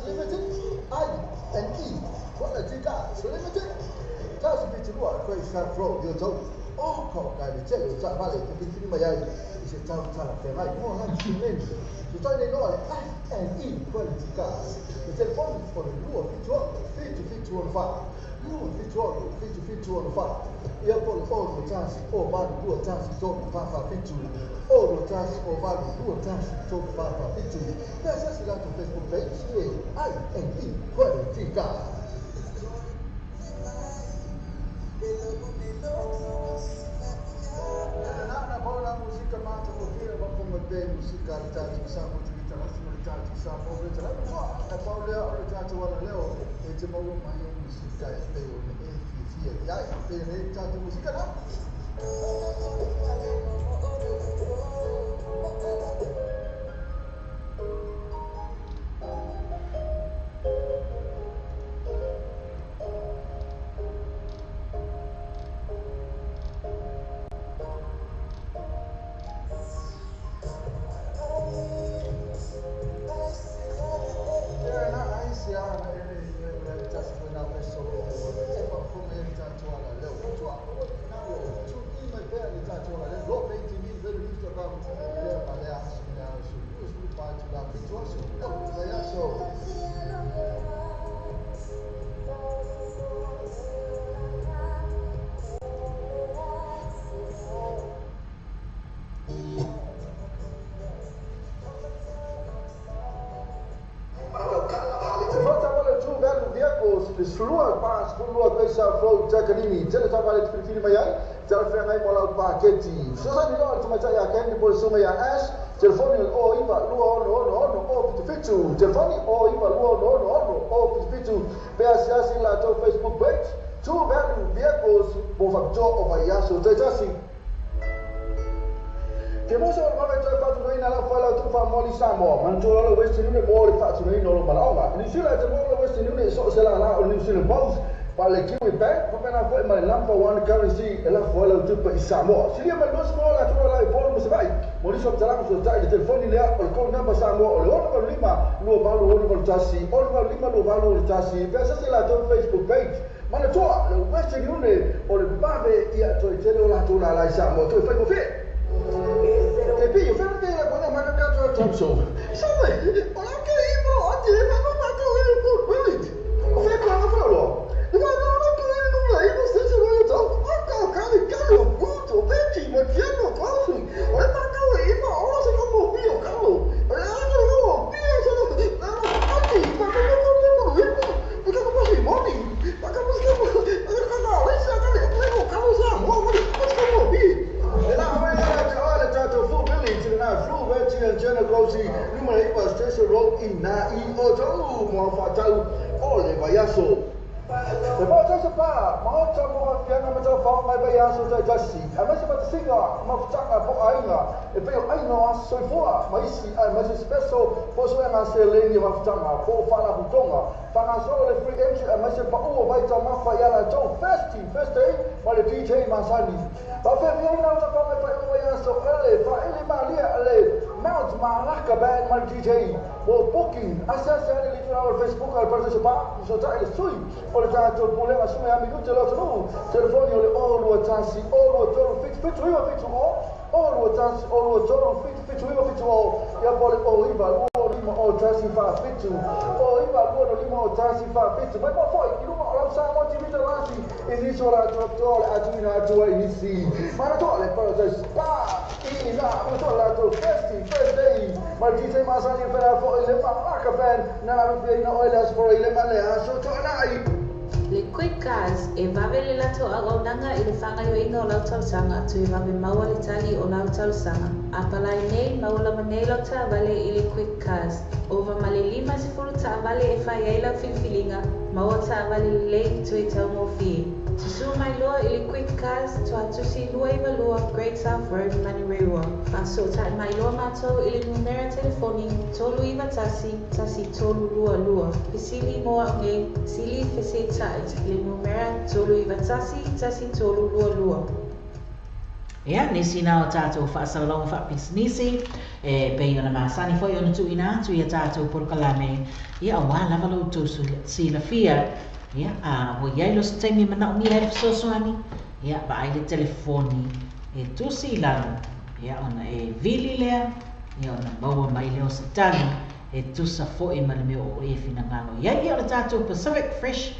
Limited, I N E Quality Cars Limited. Tasi fitu lua Great South Road i Otahuhu. O ka o kai le tele o taavale e filifili mai ai i se tau talafeagai mo lau sileni. Sotai nei loa le I N E Quality Cars. Le telefoni o le 276 7764 276 7764 ia po o le 0 1 0 8 2 1 3 4 4 7 0 1 0 8 2 1 3 4 4 7. Pe asiasi latou Facebook page e I N E Quality Cars. Na pau la musika matagofie faafofoga mai pea i musika a le tatou Samoa TV Talasi ma le tatou Samoa Radio Talasi. Na pau lea o le tatou alaleo e te maua mai ai musika e pei ona e fiafia i ai. Pei ona e tatou musika na. Ia na ai se ana ele le tasi foi na feso e faafofoga ai le tatou alaleo. Matua na ua tune in mai pea le tatou alaleo. Lo Pay TV, radionews.com i lea ma lea aso i le aso 24 itula 7 aso o le vaiaso. E faatavale True Value Vehicles le 12 42 Great South Road Takanini. Tele taavale e te filifili mai ai, talafeagai mo lau paketi. Fesoasoani loa le tamaitai ia Candy po o le susuga ia Ash. Telefoni o le 09 2 6 6 0 77. Telefoni 09 2 6 6 0 77. Pe asiasi i latou Facebook page True Value Vehicles mo faapitoa o vaiaso taitasi. Ke musa o le vave toe faatunoina lau fale o tufa mo li Samoa, manatua loa le Western Union mo le faatunoina o lou malaoga. I New Zealand e te maua le Western Union i so o se lala o le New Zealand Post, pa le Kiwi Bank, faapena foi ma le Number One Currency e lafo ai lau tupe i Samoa. Silia mai le 20 la tulaga la i Upolu ma Savaii. Mo nisi o faamatalaga fesootai i le telefoni lea o le code number Samoa o le 685 28 61 685 28 61. Pe asiasi i latou Facebook page. Manatua le Western Union o le vave ia toe tele o latou lala i Samoa toe faigofie. Ke pi, o fea te la kona maka ka toa tauso. Sabe, o la ke i mo ati e ma ma ka le ko village. O fea ko nga falo. E ma no na ko le no la i mo se se lo to. O ka ka le ka lo buto beti mo tieno ko si. O le ma ka le i ma o se ko mo fi o ka lo. O le a ka lo fi o se lo. Na ati pa ka ko ko ko le ko. E ka ko si mo ni. Pa ka mo se ko. E ka ka le sa ka le ko ka lo sa mo mo. O se ko mo fi. E la mai la le tatou Full Village i lena Flu Veti and Jenna Grossy numera 9 Station Road i na i Otahuhu mo faatau o le vaiaso. E paratasi pa, maota mo afiaga ma tau mai vaiaso taitasi. Aemaise matasiga mafutaga po o aiga e pei o aiga o aso soifua ma isi aemaise special po o suega seleni o mafutaga po o faalapotopotoga. Faagasolo le free entry aemaise pau o vaitaumafa ia latou Thirsty Thursday ma le DJ masani. Faafeafiaina o tapa mai faaiuga vaiaso ele faaili malia le Mount Malaka Band ma le DJ mo booking. Asiasi ane le itula o le Facebook a le Parataiso Pa, fesootai le sui o le tatou pulega sume a minute le atunuu. Telefoni o le 0 2 1 0 2 3 7 7 9 7 0 0 2 1 0 2 3 7 7 9 7 0 ia po o le 0 9 2 5 0 1 4 7 0 9 2 5 0 1 4 7. Mai mo foi i luga o lau Samoa TV Talasi i nisi o latou atoa o le atuina atu ai nisi. Manatua le Paradise Pa i na manatua le latou Thirsty Thursday ma le DJ masani e pena foi le Malaka Band na alufiaina oe le Aso Faraile ma le Aso Toanai. Le Quick Cars, e vave le latou auaunaga i le faagaoioiga o lau talosaga toe vave maua le tali o lau talosaga. A palai nei, maua lava nei lau taavale i le Quick Cars. Ova ma le 50 taavale e fai ai lau filifiliga, maua taavale lelei toe taugofie. Susū mai loa i le Quick Cars, Tuatusi 292 Great South Road, Manurewa. Faasootai mai loa matou i le numera telefoni 391 1322. Fesili mo au nei, sili fesetai i le numera 391 1322. Ia, nisi na o tātou faasalalauga faapisinisi e pei ona masani foi ona tuuina atu i a tātou polokalame, ia auā lava lo outou silafia. Ia, a ua i ai loa se taimi e manaomia ai le fesoasoani, ia, vaai le telefoni e tusi i lalo, ia, ona e vili lea, ia, ona maua mai lea o se tali e tusa foi ma le mea o e finagalo i ai. Ia, o le tātou Pacific Fresh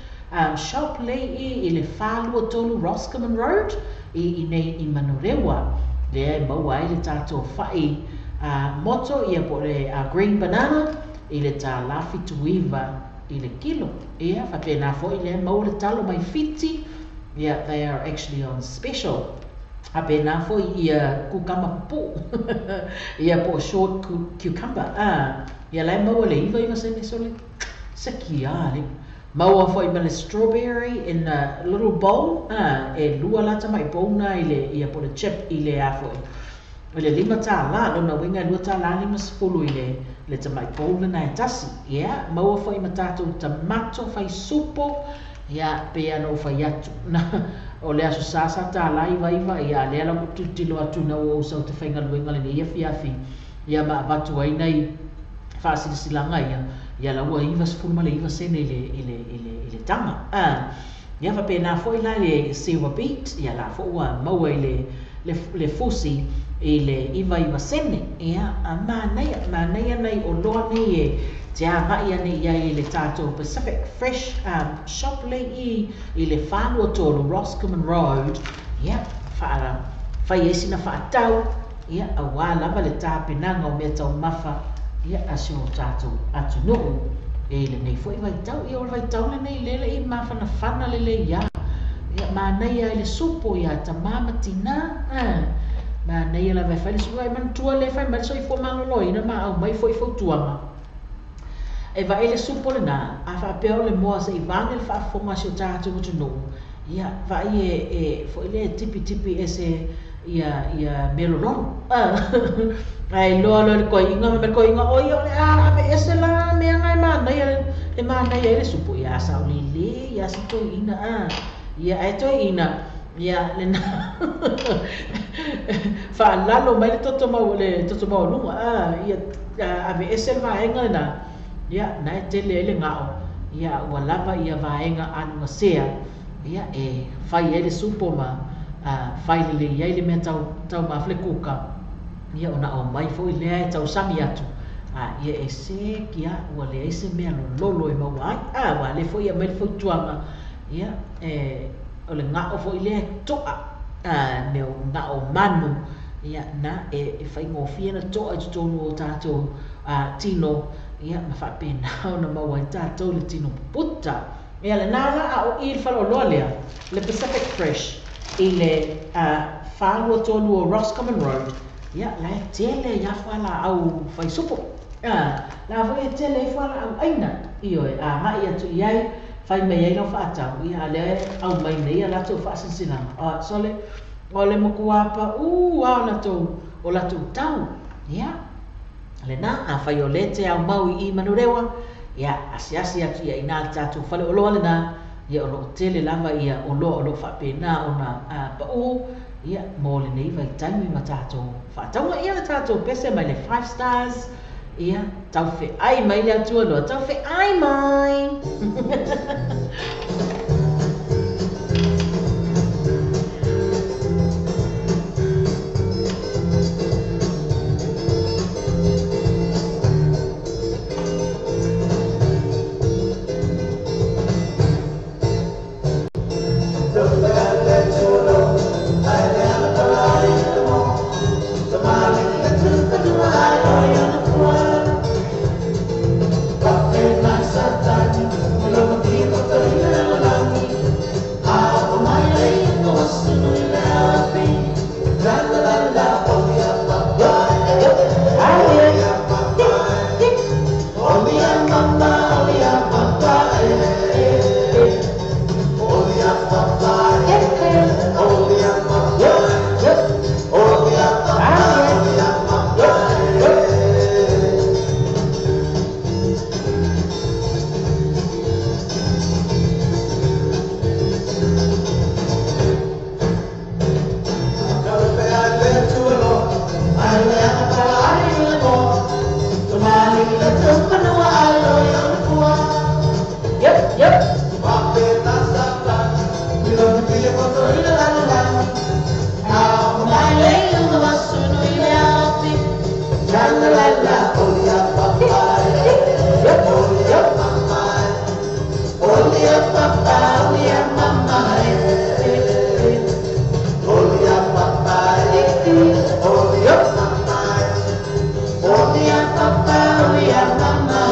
Shop lea i le 423 Roscommon Road i inei i Manurewa, lea e maua ai le tātou fa'i moto, ia po o le green banana i le $1.79 i le kilo. Ia, faapena foi lea maua le talo mai Fiti, ia, they are actually on special. Faapena foi ia kukama pupuu, ia po o short cucumber, ia la e maua le 99 sene sole, sekia le. Maua foi ma le strawberry in a little bowl, e lua la tama'i bowl na i le, ia po o le chip i le a foi, i le $5, lona uiga e $2.50 i le le tama'i bowl lena e tasi. Ia, maua foi ma tātou tamato fai supo, ia, pei lava ona ou fai atu, na, o le Aso Sa sa $99, ia, a lea la ua ou tilotilo atu ina ua ou sau i te faigaluega lenei afiafi, ia ma avatu ai nai faasilasilaga ia, ia la ua 99 sene i le, i le, i le, i le taga. Ia faapena foi la le sewa beet, ia la foi ua maua i le, le, le fusi i le 99 sene. Ia, a manaia, manaia nai oloa nei e te agai ane i ai i le tātou Pacific Fresh Shop lea i i le 423 Roscommon Road, ia, faa, fai ai sina faatau, ia, auā lava le tapenaga o meataumafa, ia, a si o tātou atunuu i lenei foi vaitau. Ia, o le vaitau lenei lea le i mafanafana lelei lava. Ia, manaia ai le supo iā tamā ma tinā, manaia lava e fai le supo. Ae manatua lea e fai mai le soifua maloloina ma aumai foi fautuaga. E vaai le supo lenā, a faapea o le moa se i vane le faafofoga a si o tatou atunuu, ia, vaai e, e, foi lea e tipitipi ese ia, ia mea lolono. Ae iloa loa e le toeaina, fai mai le toeaina, oi o le a aveese la mea na e manaia, e manaia ai le supo. Ia, a saolele ia si toeaina, a. Ia, ae toeaina, ia, lena faalalo mai le toto mau, le toto maualuga, a, ia aveese le vaega lena, ia, na e tele ai le gao, ia, ua lava ia vaega alugasea, ia, e fai ai le supo ma fai lelei ai le mea tau, taumafa le kuka, ia, ona aumai foi lea e tausami atu, a, ia, e seki lava, ua leai se mea lololo e maua ai, a, aua o lea foi e aumai le fautuaga, ia, e, o le gao foi lea e to'a, a, mea o gao manu, ia, na, e, e faigofie ona to'a i totonu o tatou tino, ia, ma faapena ona maua ai tatou le tino puputa. Ia, lenā la, a o i le faleoloa lea, le Pacific Fresh, i le 423 o Roscommon Road, ia, la e tele ai lava fualaau fai supo. La foi e tele ai fualaau ʻaina, ioe, agai atu i ai, fai mai ai lau faatau, ia, a o lea e aumai nei a latou faasilasilaga, sole, o le makuā paʻū lava o latou, o latou tau. Ia, lenā, afai o lea e te aumau i i Manurewa, ia, asiasi atu i ai inā le tatou faleoloa lenā, ia, o lo o tele lava ia oloa o lo o faapena ona paʻū, ia, mo lenei vaitaimi ma tatou faatauga. Ia, le tatou pese mai le Five Stars, ia, taufeai mai le Atua loa, taufeai mai! i le lalolagi. A mai le iuga masunu i le afi. La la la la, oli a papa, oli a mama, oli a papa, oli a mama, oli a papa, oli a mama, oli a papa, oli a mama.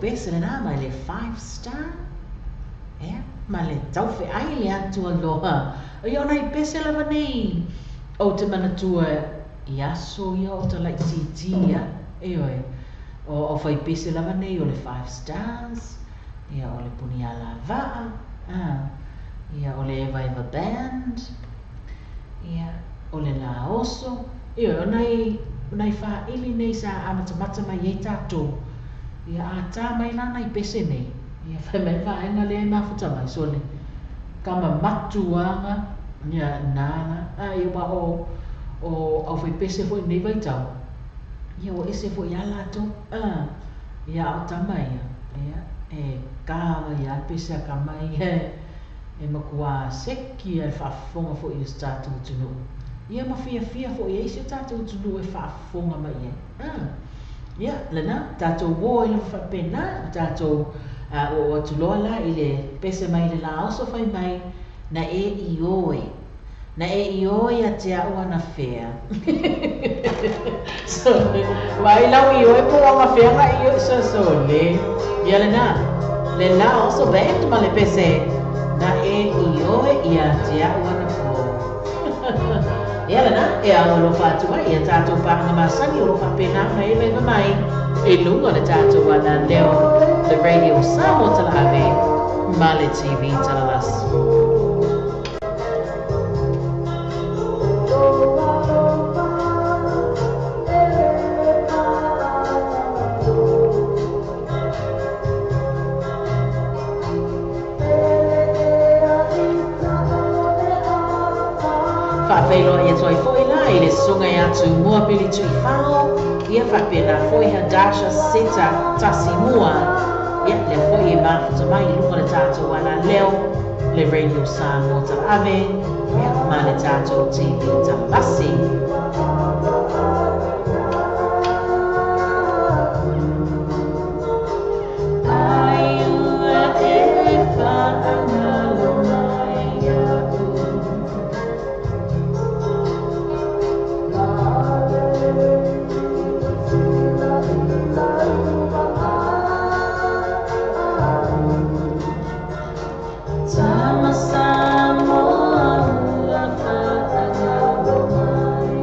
Pese lena mai le 5 star. Ma le taufe ai le atu aloha. Ia ona i pese lava nei. O te manatua i aso ia o te lai titia. E oe. O whai pese lava nei o le 5 stars. Ia o le puni ala vaa. Ia o le Eva Eva Band. Ia o le la oso. Ia o nai whaili nei sa amatamata mai e tātou. Ia a tā mai lana i pese nei. Ia whai mai whaenga lea i mafuta mai sole. Kama matuanga, ia nana. Ia wa o au whai pese foi nei vaitau. Ia o ese foi a lātou. Ia au tama ia. Ia e kawa ia pese a kama ia. E makua seki e whaafonga foi i o tātou tunu. Ia ma fia fia foi e isi o tātou tunu e whaafonga mai e. Ia, lena, tātou wō i le whapena, tātou o atuloa la i le pese mai le la oso whai mai, na e i oe. Na e i oe a te au ana whea. So, wai lau i oe po anga whea nga i oe so so le. Ia lena, le la oso band ma le pese, na e i oe i a te au ana pō. Ia lena, e au alofa atua, ia tātou whaanga masani, o lofa pena na e veva mai. E lunga le tātou ana leo, le radio Samoa Talaave, ma le TV Talalasi. Whaawheiloa ia toi foi la i le sunga ia tu mua pili tui whao ia whapena foi Hadasha Seta Tasi Mua ia le foi e mafuta mai i lunga le tātou ana leo le radio Samoa Talaave ia ma le tātou TV Talalasi. Ai ua e whaangalo mai au. Sama-sama ua whaangalo mai.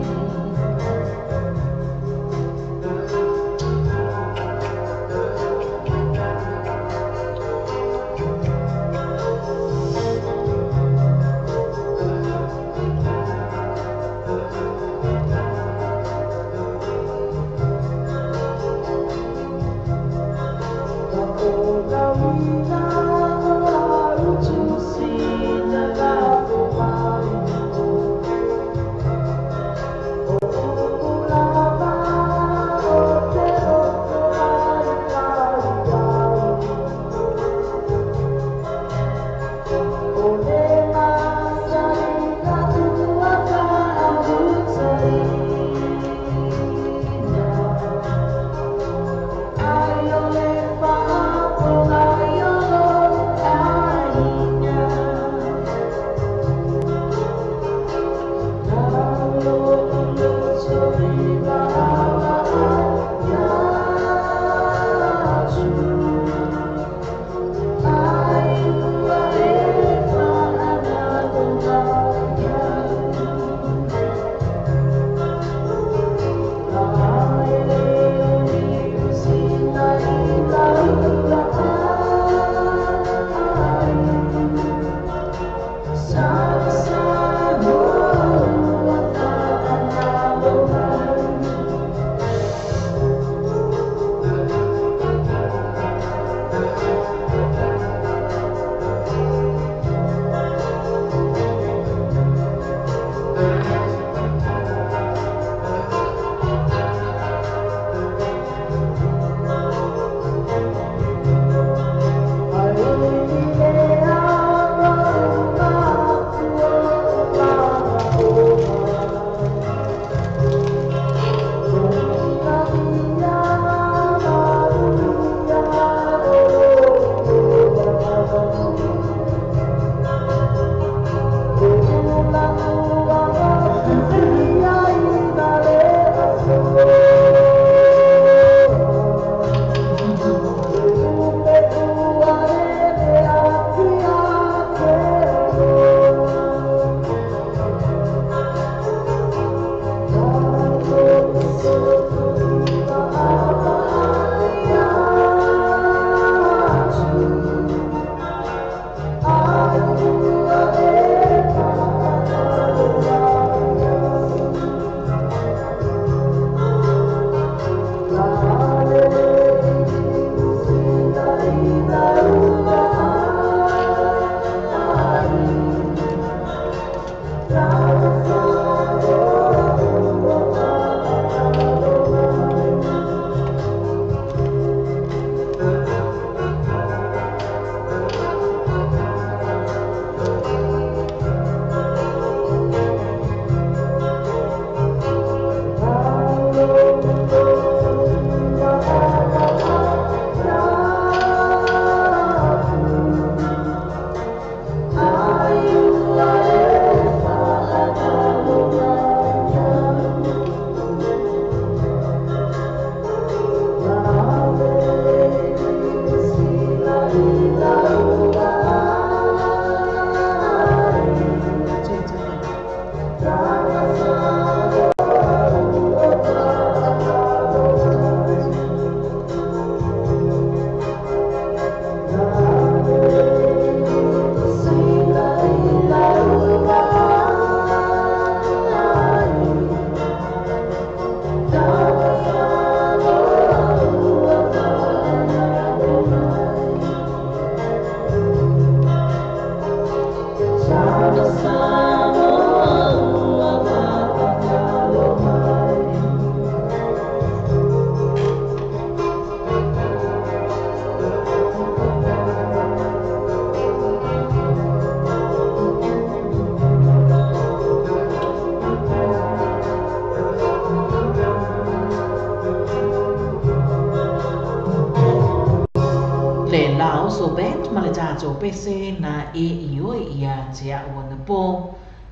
Tatou pese na e ioi ia te au ana pō.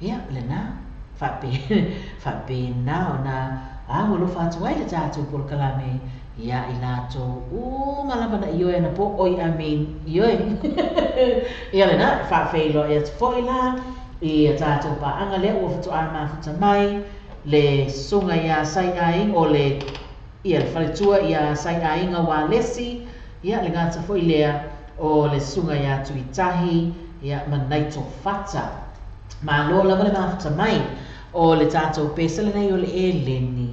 Ia, lena, whape nā o nā ua lofa atu ai le tatou polokalame ia i latou malama na ioi ana pō oi amin ioi. Ia lena, whaawheiloa i atu foi la i a tatou paanga lea ua whatoa mafuta mai le sunga ia sai ainga o le ia le faletua ia sai ainga wa lesi ia le gata foi lea o le sunga ia tuitahi ia manaito fata. Malo lava le mafuta mai o le tatou pese lenei o le eleni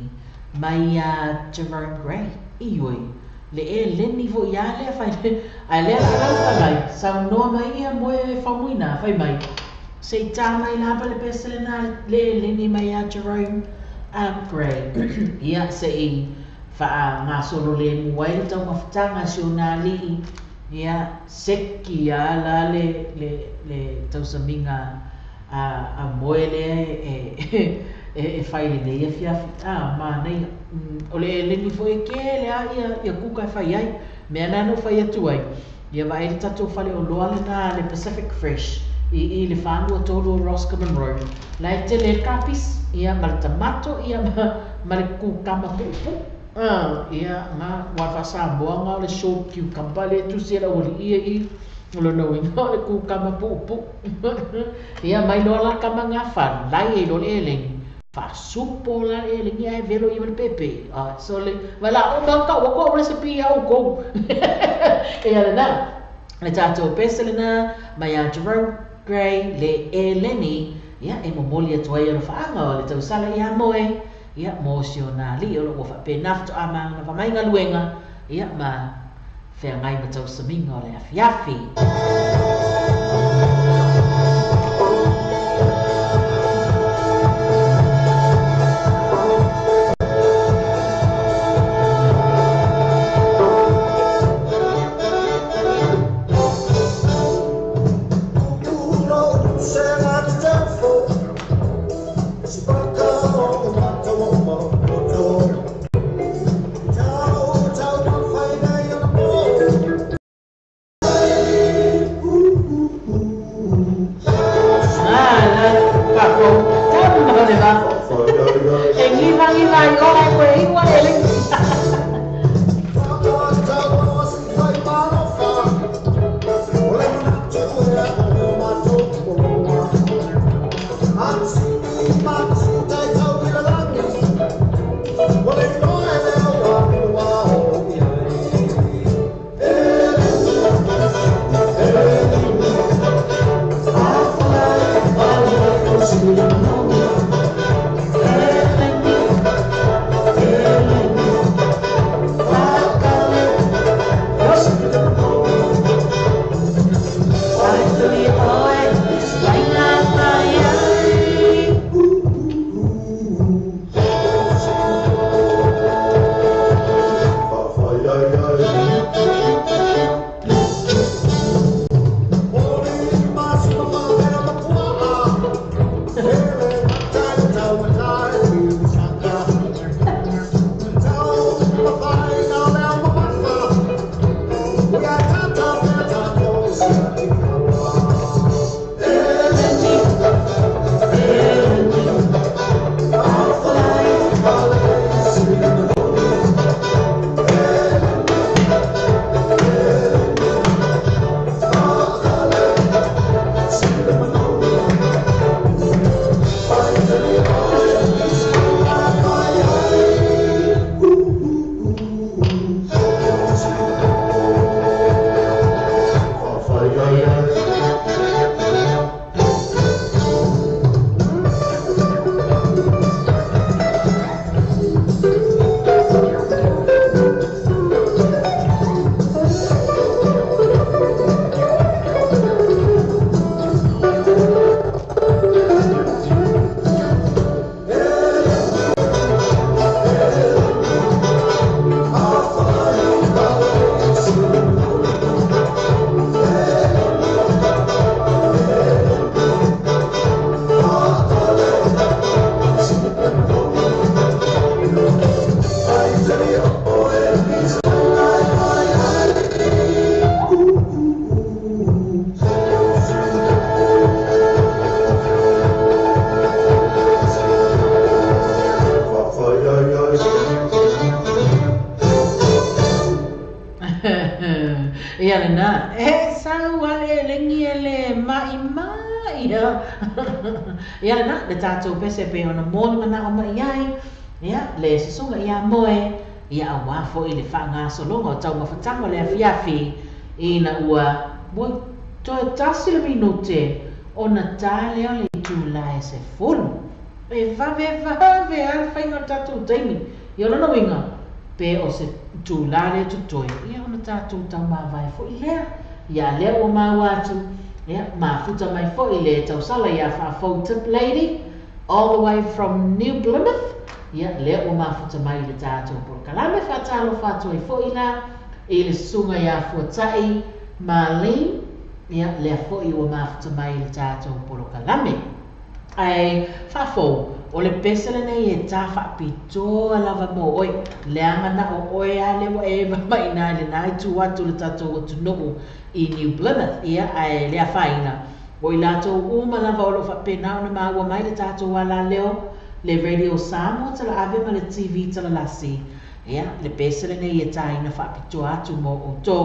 mai a Jerome Gray ioi le eleni fo ia lea fai ai lea la la mai saunoa mai ia moe famuina fai mai se tā mai lava le pese lena le eleni mai a Jerome Gray ia se i wha ngā solo le muai le tau mafutanga si o nā lii ia seki a la le le tausaminga a moe le e whai le nei afiafi a ma nei o le eleni fo e ke le a ia kuka e whai ai mea nano whai atu ai ia vai le tatou fale o loa le nā le Pacific Fresh i le whanua tolu o Roscommon Road la e tele le kapis ia ma le tamato ia ma le kukama pupu ia ngā wā Samoa ngā le short cucumber le tusi la ori ia i lo no inga le kukama pupu ia mai loa la kama ngā whalai e lo le eleni whasupo la le eleni ia e velo i le pepe so le wala o mau ka wako o recipe au kou ia le nā le tātou pese le nā mai a Jerome Gray le eleni ia e momoli atu ai o le whaanga o le tausala ia moe ia mō si o nā li o lo ua whape nafto a maanga whamainga luenga ia ma whea ngai ma tausaminga o le afiafi. Ooh, ooh, ooh. Ia lena, e sau ale lengi ele mai mai ia. Ia lena, le tātou pese pe ona moni mana o mai ai. Ia, le susunga ia moe, ia a wafo i le whaanga solonga o tau mafatanga le afiafi. Ina ua, moi toe tasi le minute, ona tā leo le tūla e se fulu. E vave vave a whainga o tātou taimi. Ia lona winga, pe o se tūlā le tutoe, ia ona tātou tau māwai fo i lea. Ia lea ua mau atu, ia mafuta mai fo i le tausala ia whaafou tip lady, all the way from New Plymouth. Ia lea ua mafuta mai le tātou polokalame whaatalo whaatoi fo i la, i le sunga ia fuatai Marlene, ia lea fo i ua mafuta mai le tātou polokalame. Ai whaafou, o le pese lenei e tā whaapitoa lava mō oi, leanga na o oe a lewa e mai nā le nai tū atu le tātou atunuu i New Plymouth, ia ai lea whaina. O i lātou uma lava o lo whapena ona maua mai le tātou ala leo, le Radio Samoa tala ave ma le TV tala lasi. Ia, le pese lenei e tā ina whaapitoa atu mō o tō,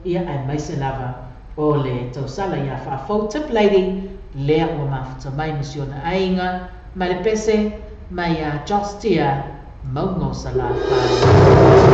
ia ai mai se lava o le tausala ia whaafou tip lady, lea ua mafuta mai masiona ainga, mai le pese, mai a Jostia, maunga o Salafai.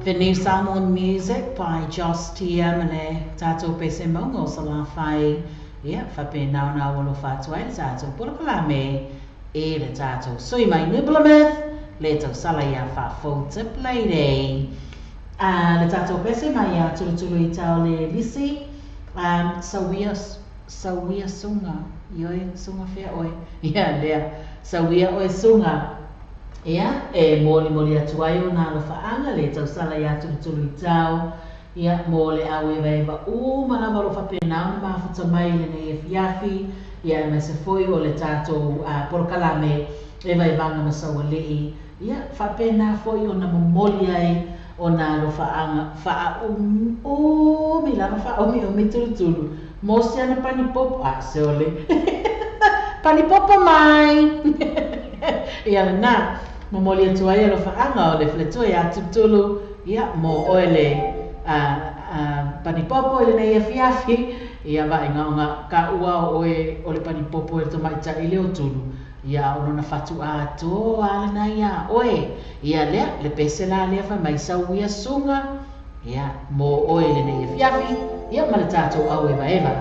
The New Samoan Music by Josh Tia ma le tatou pese mauga o Salafai. Ia, faapena ona aualofa atu ai le tatou polokalame i le tatou sui mai New Plymouth, le tausala ia Faafou Tiplady. Le tatou pese mai ia Tulutulu i tau le lisi, sauia, sauia suga, ioe, suga fea oe, ia lea, sauia oe suga. Ia, e molimoli atu ai ona alofaaga le tausala iā Tulutuluitao, ia, mo le auevaeva uma lava o lo o faapena ona mafuta mai i lenei afiafi, ia, aemaise foi o le tatou polokalame e vaevaga ma saualii, ia, faapena foi ona momoli ai ona alofaaga faaumiumi lava faaumiumi tulutulu mo se ana panipopo, a se ole panipopo mai. Ia lena, momoli atu ai alofaaga o le faletua iā Tulutulu, ia, mo oe le panipopo i lenei afiafi, ia, vaaiga ka ua o oe o le panipopo e le tamaitai le o Tulu, ia, o lona fatuā atoa lena iā oe. Ia lea, le pese la lea fai mai sauia suga, ia, mo oe i lenei afiafi, ia, ma le tatou auevaeva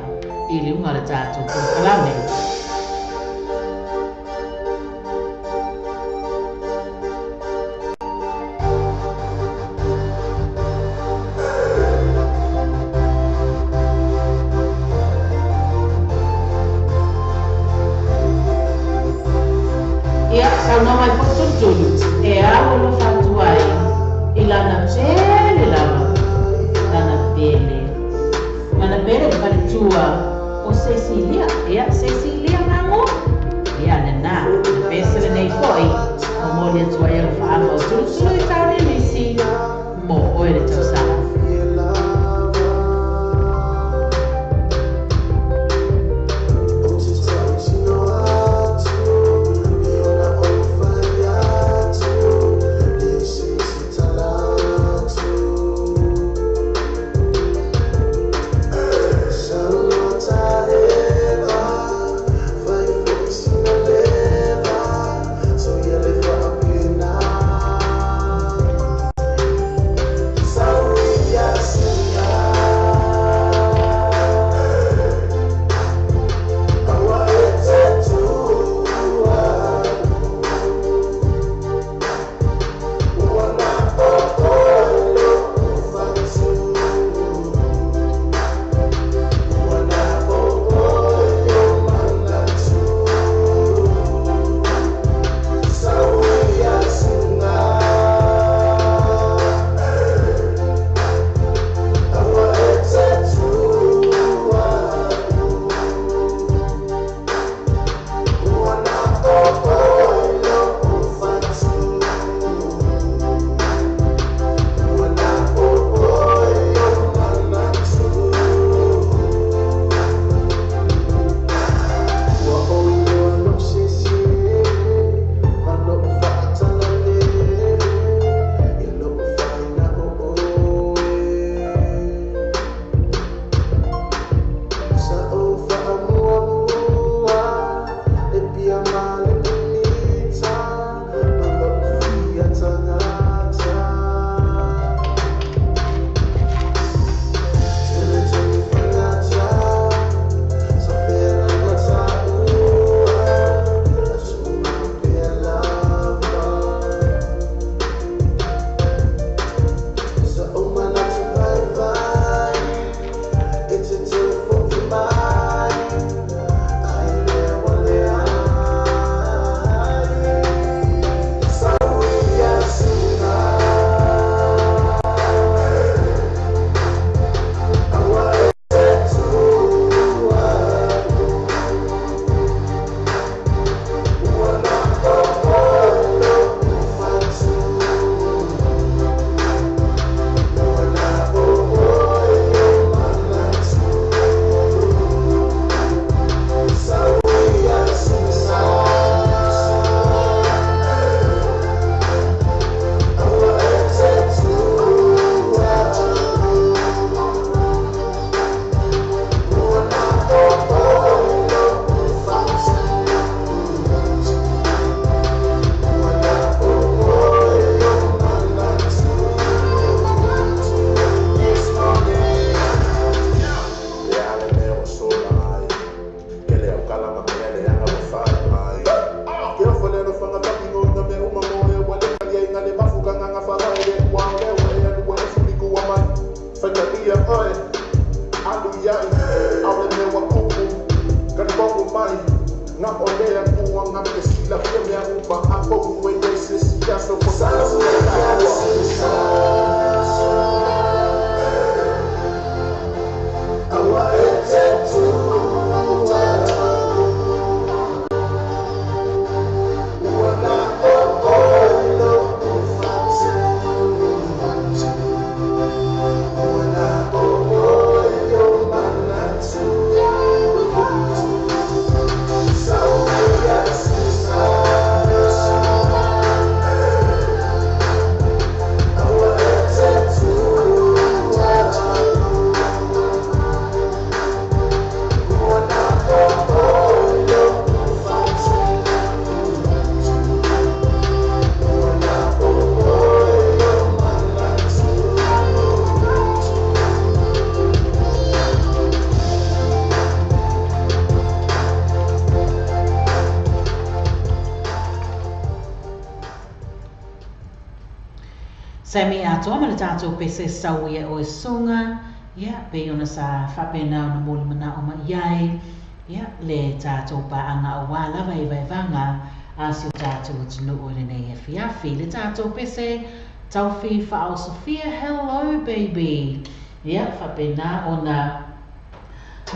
i luga o le tatou polokalame. Ia, saunoa mai foi Tulutulu, e au alofa atu ai i lana pele lava, lana pele. Lana pele le faletua o Cecilia. Ia, Cecilia Gago. Ia, lena, le pese lenei foi, momoli atu ai alofaaga o Tulutulu i tau le lisi, mo oe le tausala. Taimi atoa ma le tatou pese sau ia oe susuga, ia, pei ona sa faapena ona moli manao mai i ai, ia, le tatou paaga auā lava i vaevaga a si o tatou atunuu i lenei afiafi. Le tatou pese Taufi Faaosofia, hello baby. Ia, faapena ona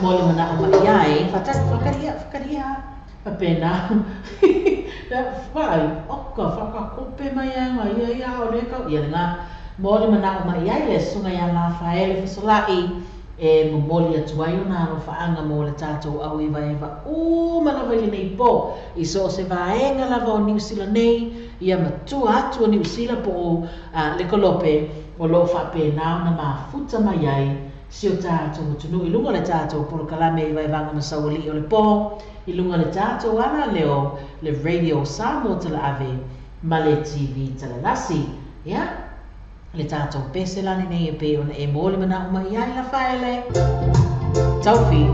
moli manao mai i ai, faatasi, whakaria, whakaria, faapena, whai, oka, whakakope mai anga, ia, ia, o le kau, ia lena, moli manao mai ai le susuga ia Lafaele Fesolai, e momoli atu ai ona alofaaga mo le tatou auevaeva uma lava i lenei po, i so o se vaega lava o Niu Sila nei, ia ma tua atu o Niu Sila po o le kolope, o lo o faapena ona mafuta mai ai si o tatou atunuu i luga o le tatou polokalame i Vaevaga ma Saualii o le Po, i luga o le tatou alaleo, le Radio Samoa Talaave ma le TV Talalasi. Ia, le tatou pese la lenei e pei ona e moli manao mai ai Lafaele. Taufi,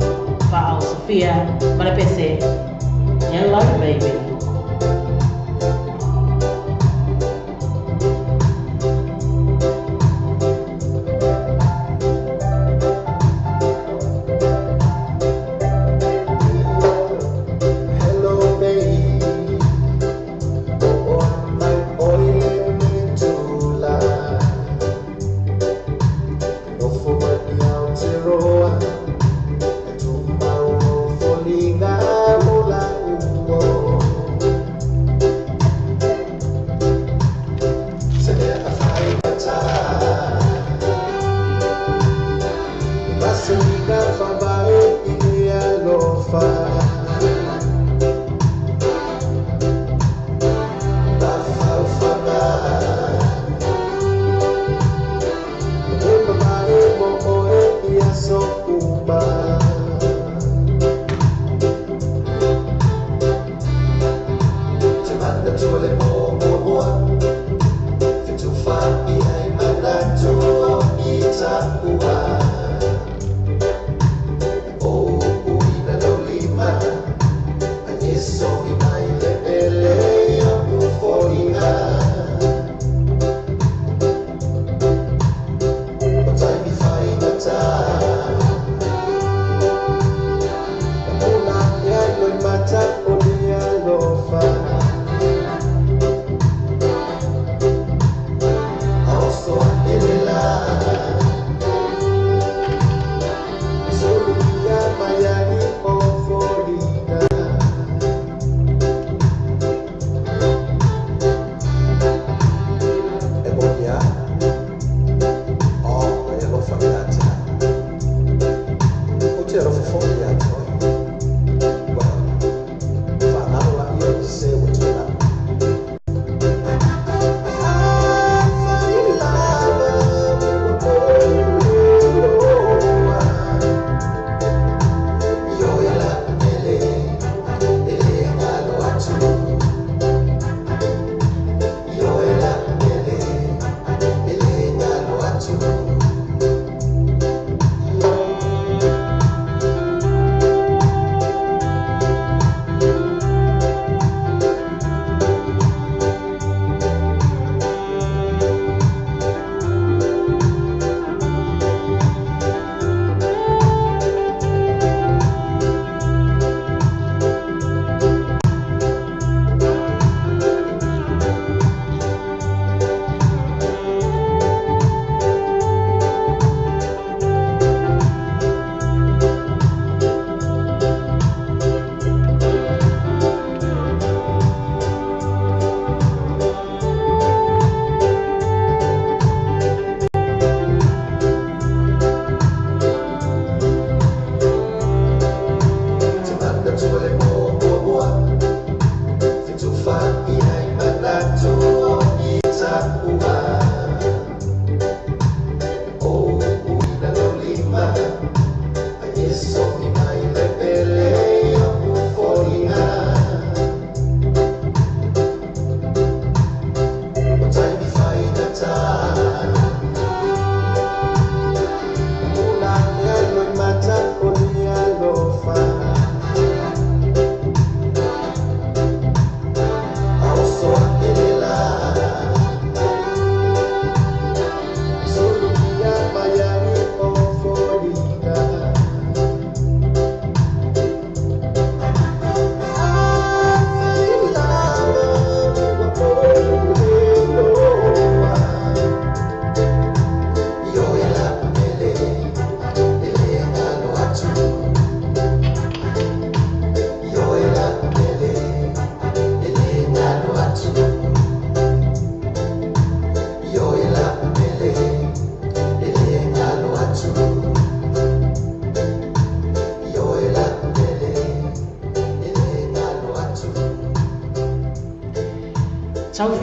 Faaosofia, ma le pese. Hello, baby. Hello, baby. Oh, my oil tula. No for Aotearoa, e tumau foliga o la ua.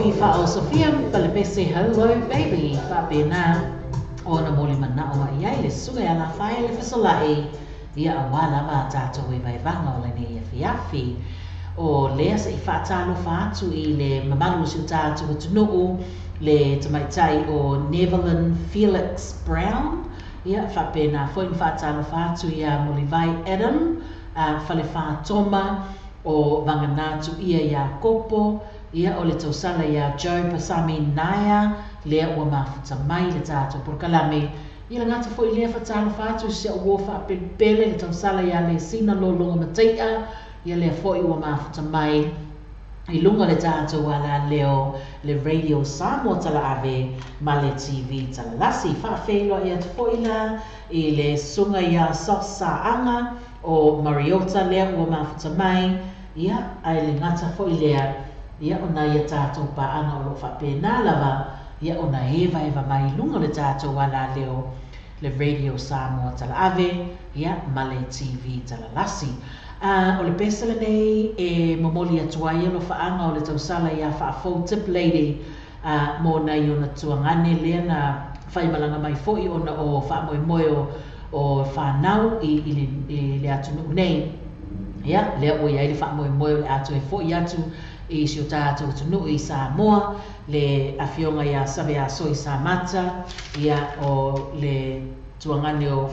Kofi Faaosofia Palepese hello baby faapena ona molimanao mai ai le susuga ia Lafaele Fesolai ia auā lava a tatou vaevaega o lenei afiafi. O lea se i faatalofa atu i le mamalu o si o tatou atunuu le tamaitai o Nevelyn Felix Brown ia faapena foi ona faatalofa atu ia Mulivai Adam Falefa Toma o Vagana Tuia Iakopo ia o le tausala ia Joe Pasami Naea lea ua mafuta mai le tatou polokalame. Ia le gata foi lea faatalofa atu i si au uo faapelepele le tausala ia Lesina Lologa Mataia ia lea foi ua mafuta mai i luga o le tatou alaleo le Radio Samoa Talaave ma le TV Talalasi. Faafeiloai atu foi la i le susuga ia Sosaaga o Mariota lea ua mafuta mai ia ae le gata foi lea ia ona ia tatou paaga o loo faapena lava ia ona evaeva mai i luga o le tatou alaleo le Radio Samoa Talaave ia ma le TV Talalasi. A o le pese lenei e momoli atu ai alofaaga o le tausala ia Faafou Tip Lady a mo nai ona tuagane lea na faimalaga mai foi ona o faamoemoe o o fanau i i le i le atunuu nei. Ia lea ua i ai le faamoemoe o le a toe foi atu i si o tatou atunuu i Samoa le afioga ia Saveasoi Samata ia o le tuagane o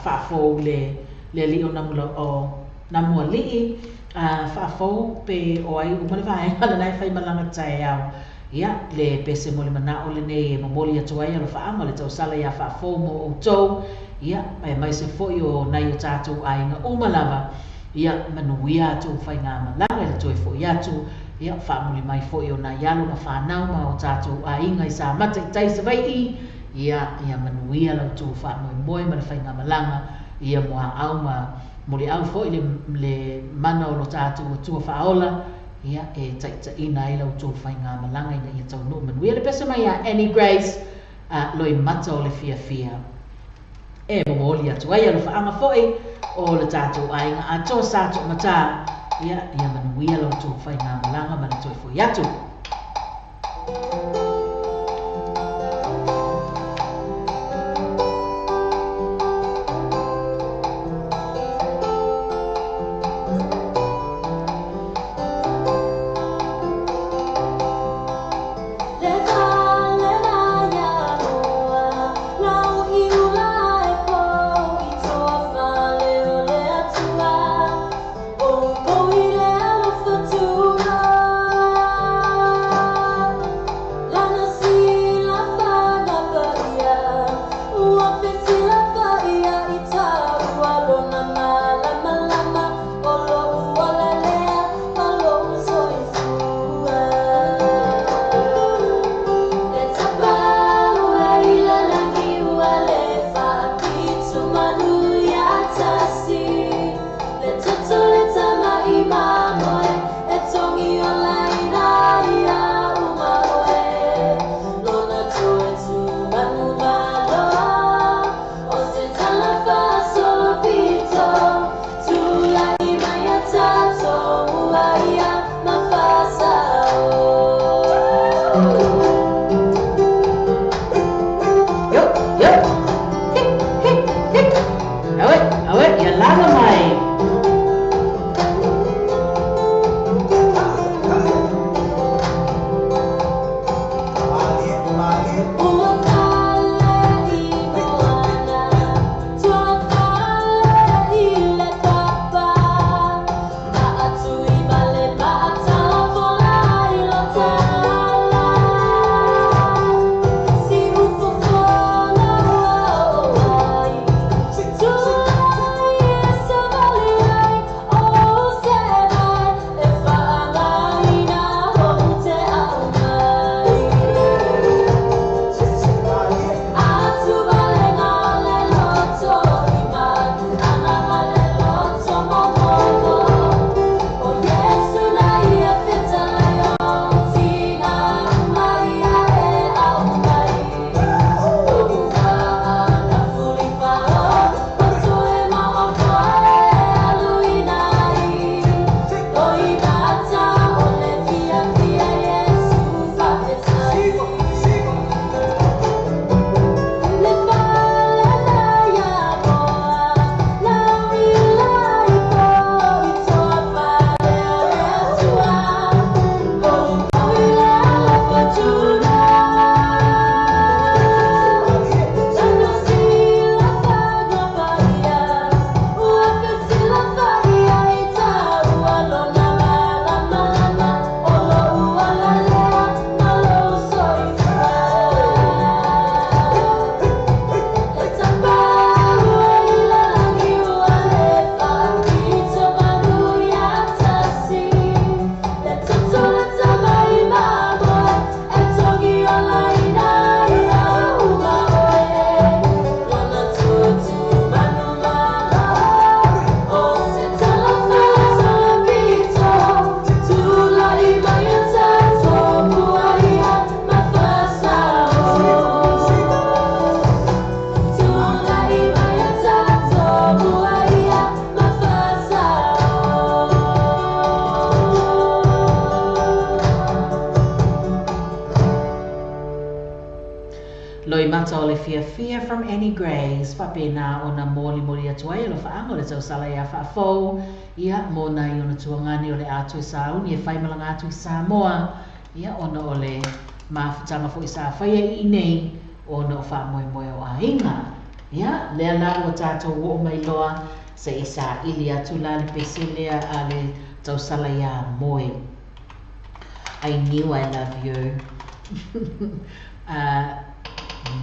Faafou le le alii o Namula o Namualii a Faafou pe o ai uma le vaega lena e faimalaga taeao. Ia le pese mo le manao lenei e momoli atu ai alofaaga o le tausala ia Faafou mo outou ia aemaise foi o nai o tatou aiga uma lava ia manuia a outou faigamalaga i le toe foi atu ia faamuli mai foi o nai alo ma fanau ma o tatou aiga i Samata i tai Savaii ia ia manuia la outou faamoemoe ma le faigamalaga ia muaau ma muliau foi le le mana o lo tatou Atua faaola ia e taitaiina ai la outou faigamalaga ina ia taunuu manuia. Le pese mai ia Annie Grace a Loimata o le fiafia e momoli atu ai alofaaga foi o le tatou aiga atoa Sa Toomata ia ia manuia la outou faigamalaga ma le toe foi atu. Yo, yo, hik, hik, hik. Awe, awe, ia lala mai. Loimata o le Fiafia from Annie Grace, faapena ona molimoli atu ai alofaaga o le tausala iā faafou, ia, mo nai ona tuagani o le a toe sauni e faimalaga atu i Samoa, ia, ona o le mafutaga foi sa faia i inei ona o faamoemoe o aiga. Ia, lea la ua tatou oo mai loa se i saili atu la le pese lea a le tausala iā Moe. I knew I love you.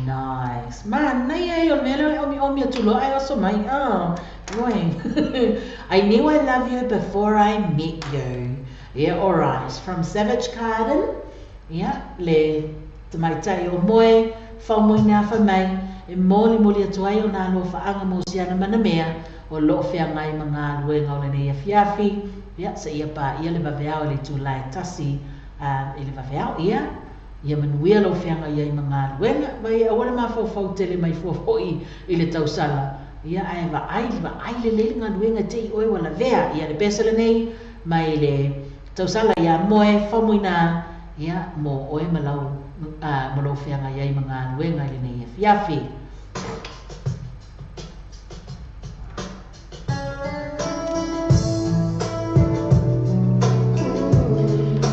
Nice. Manaia ia o le mea lea o le omiomi atu loa ae oso mai. Oh, oi. I knew I love you before I met you. Yeah, alright. From Savage Garden, yeah, le tamaitai o Moe, Faumuina fai mai, e molimoli atu ai ona alofaaga mo siana manamea o loo feagai ma galuega o lenei afiafi, ia, seia paia le vaveao i le itula e tasi i le vaveao. Ia, ia manuia lou feagai ai ma galuega, vai e aua le mafaufau tele mai fua foi i le tausala, ia, ae vaai, vaai lelei le galuega te i oe ua lavea. Ia, le pese lenei mai le tausala iā Moe Faumuina, ia, mo oe ma lau, ma lou feagai ai ma galuega i lenei afiafi.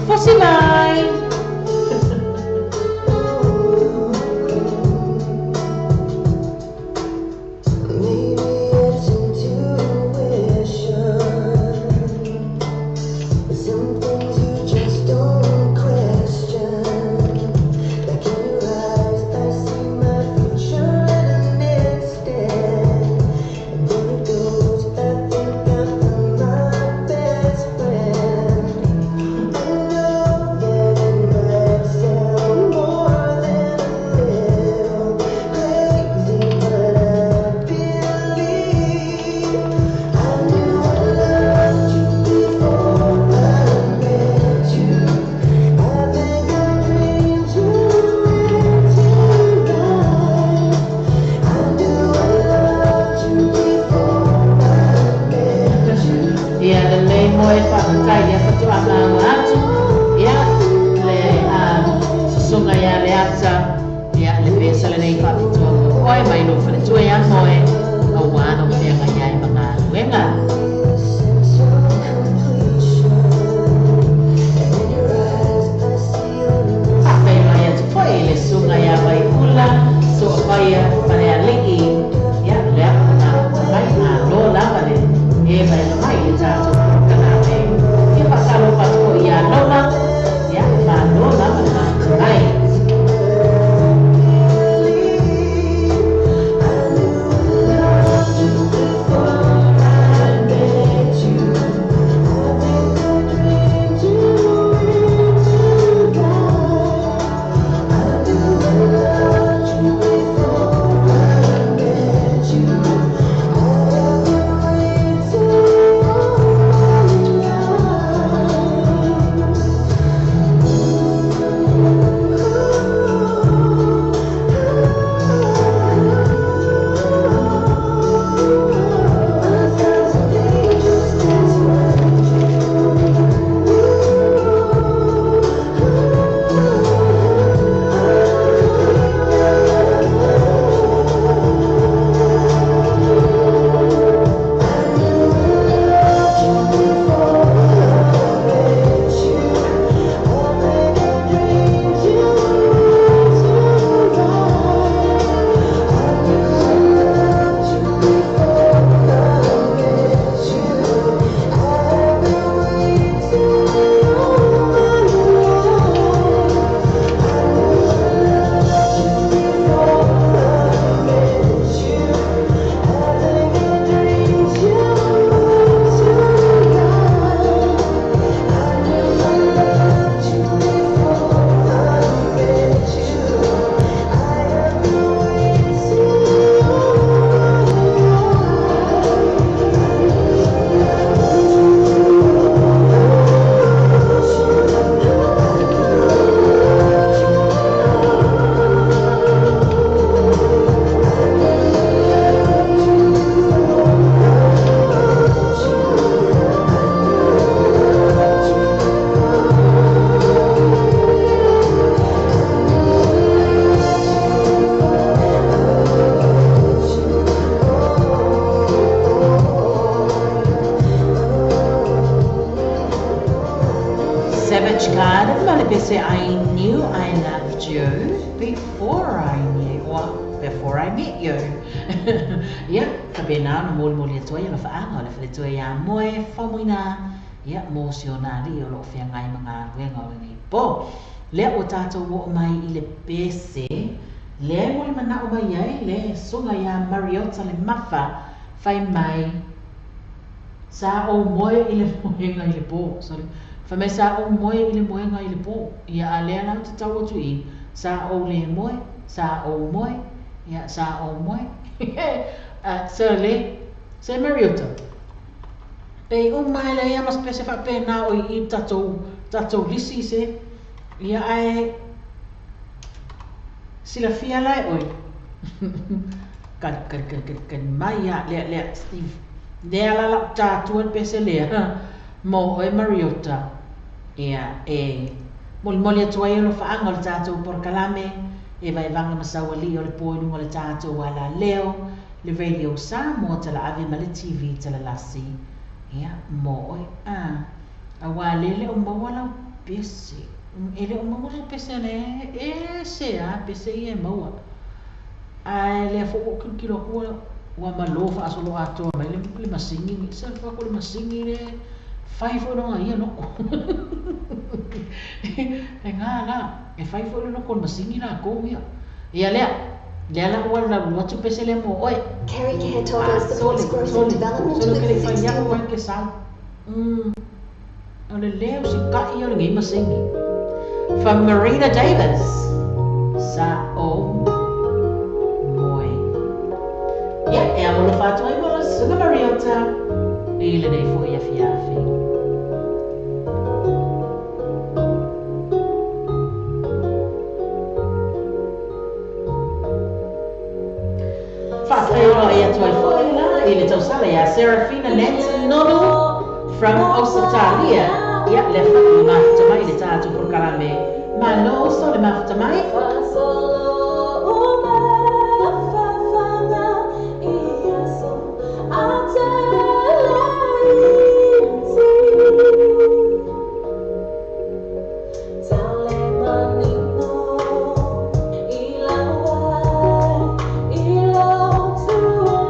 Fosi mai! Maybe it's intuition. Some things you just don't question. Like in your eyes, I see my future in an instant. And there it goes, I think I found my best friend. I know that it might sound more than a little crazy, but I believe I knew I loved you before I met you. I think I dreamed you into life. I knew I loved you before I met you. Ia, lelei Moe, faafetai lea faatoa maua atu, ia, le susuga ia Leata, ia, le pesa lenei faapitoa mo oe mai lou faletua iā Moe, auā lou feagai ai ma galuega. Sense of completion, and in your eyes I see a Faafeiloai atu foi i le susuga iā Vaiula Soafaia Falealii, ia, lea ua mafuta mai, malo lava le e vaega mai i le tatou polokalame. Ia, faatalofa atu foi iā Loma, ia, malo lava le mafuta mai. I knew I loved you before I met you. I think I dreamed you into life. I knew I loved you before I met you. I have been waiting Before I Knew, or Before I Met You. Ia, faapena ona molimoli atu ai alofaaga o le faletua iā Moe Faumuina, ia, mo si ona alii o loo feagai ma galuega o lenei po. Lea ua tatou oo mai i le pese, lea e molimanao mai ai le susuga iā Mariota le Mafa, fai mai, Sa ou moe i le moega i le po. Sorry. Fai mai sa ou moe i le moega i le po. Ia a lea la ou te tau atu i, sa ou le moe, sa ou moe, ia sa ou moe. So le, se Mariota. Pei uma e leai a ma se pese faapena o i i tatou, tatou lisi se. Ia ae silafia la e oe. Kali, kali, kali, kali, kali mai a, lea, lea, Steve. Lea la lau tatua le pese lea mo oe Mariota. Ia, e molimoli atu ai alofaaga o le tatou porokalame e vaevaga ma saualii o le po i luga o le tatou alaleo, le Radio Samoa talaave ma le TV talalasi. Ia, mo oe. Ah, auā lea le o maua lau pese. E le o maua se pese a le ese a pese ia e maua. Ae lea foi ua ou kilokilo atu ua malo faasoloatoa mai le le masini se fai atu le masini le fai foi lona ia loko. E gā la, e fai foi le loko o le masini lakou ia. Ia lea, lea la ua alu atu pese lea mo oe. Kerry Care Ah, Toddlers supports sole, growth and sole, development sole ke with le i fai aku 61 ai ke sau. Mm, o le leo sikaʻi o lenei masini. From Marina Davis, sa ou moe. Ia, e alofa atu ai ma le Susuga Mariota i lenei foi afiafi. Faafeoai atu ai foi la i le tausala iā Serafina Nancy Nonu from Ausetalia. Ia, lea foi ua mafuta mai i le tatou polokalame. Malo uso le mafuta mai.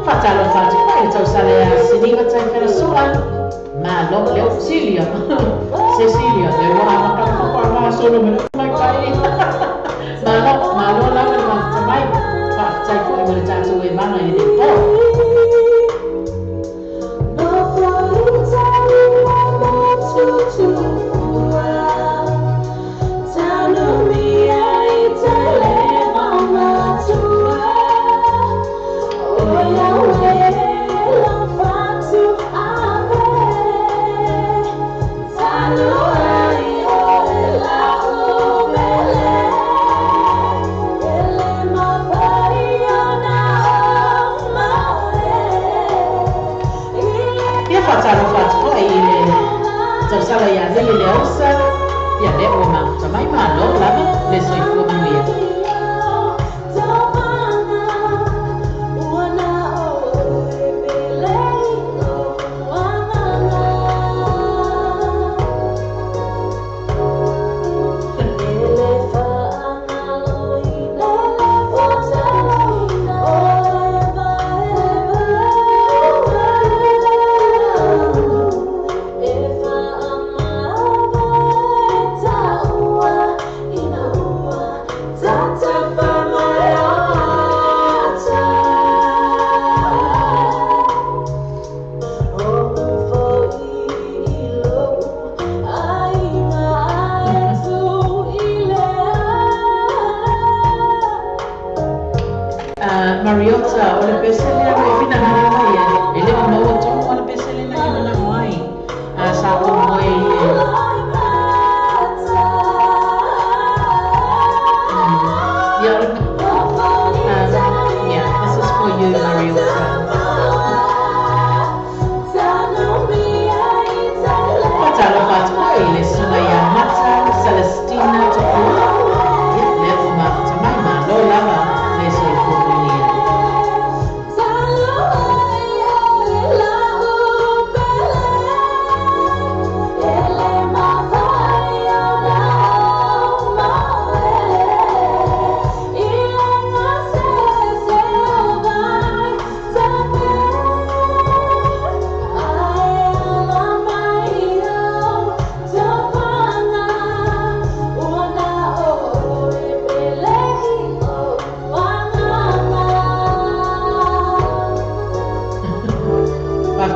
Faatalofa atu foi i le tausala iā Siniva Taifela Sua. Malo leo Cecilia. Cecilia, le ua amata atu pa solo me mai kai. Malo, malo lava le mafuta mai. Faafetai foi mo le tatou evaga i lenei po. Ia faatalofa atu foi i le tausala iā Vili Leosa, ia lea ua mafuta mai, malo lava le soifua manuia. Mariota, o le pese lea ua e finagalo mai ai, e le o maua tonu lava le pese lea na e manao ai. Sa ou moe i le. Ia, o le. Yeah, this is for you, Mariota. Faatalofa atu foi i le susuga iā Mata Celestina Tupua. Ia, lea ua mafuta mai, malo lava le soifua manuia.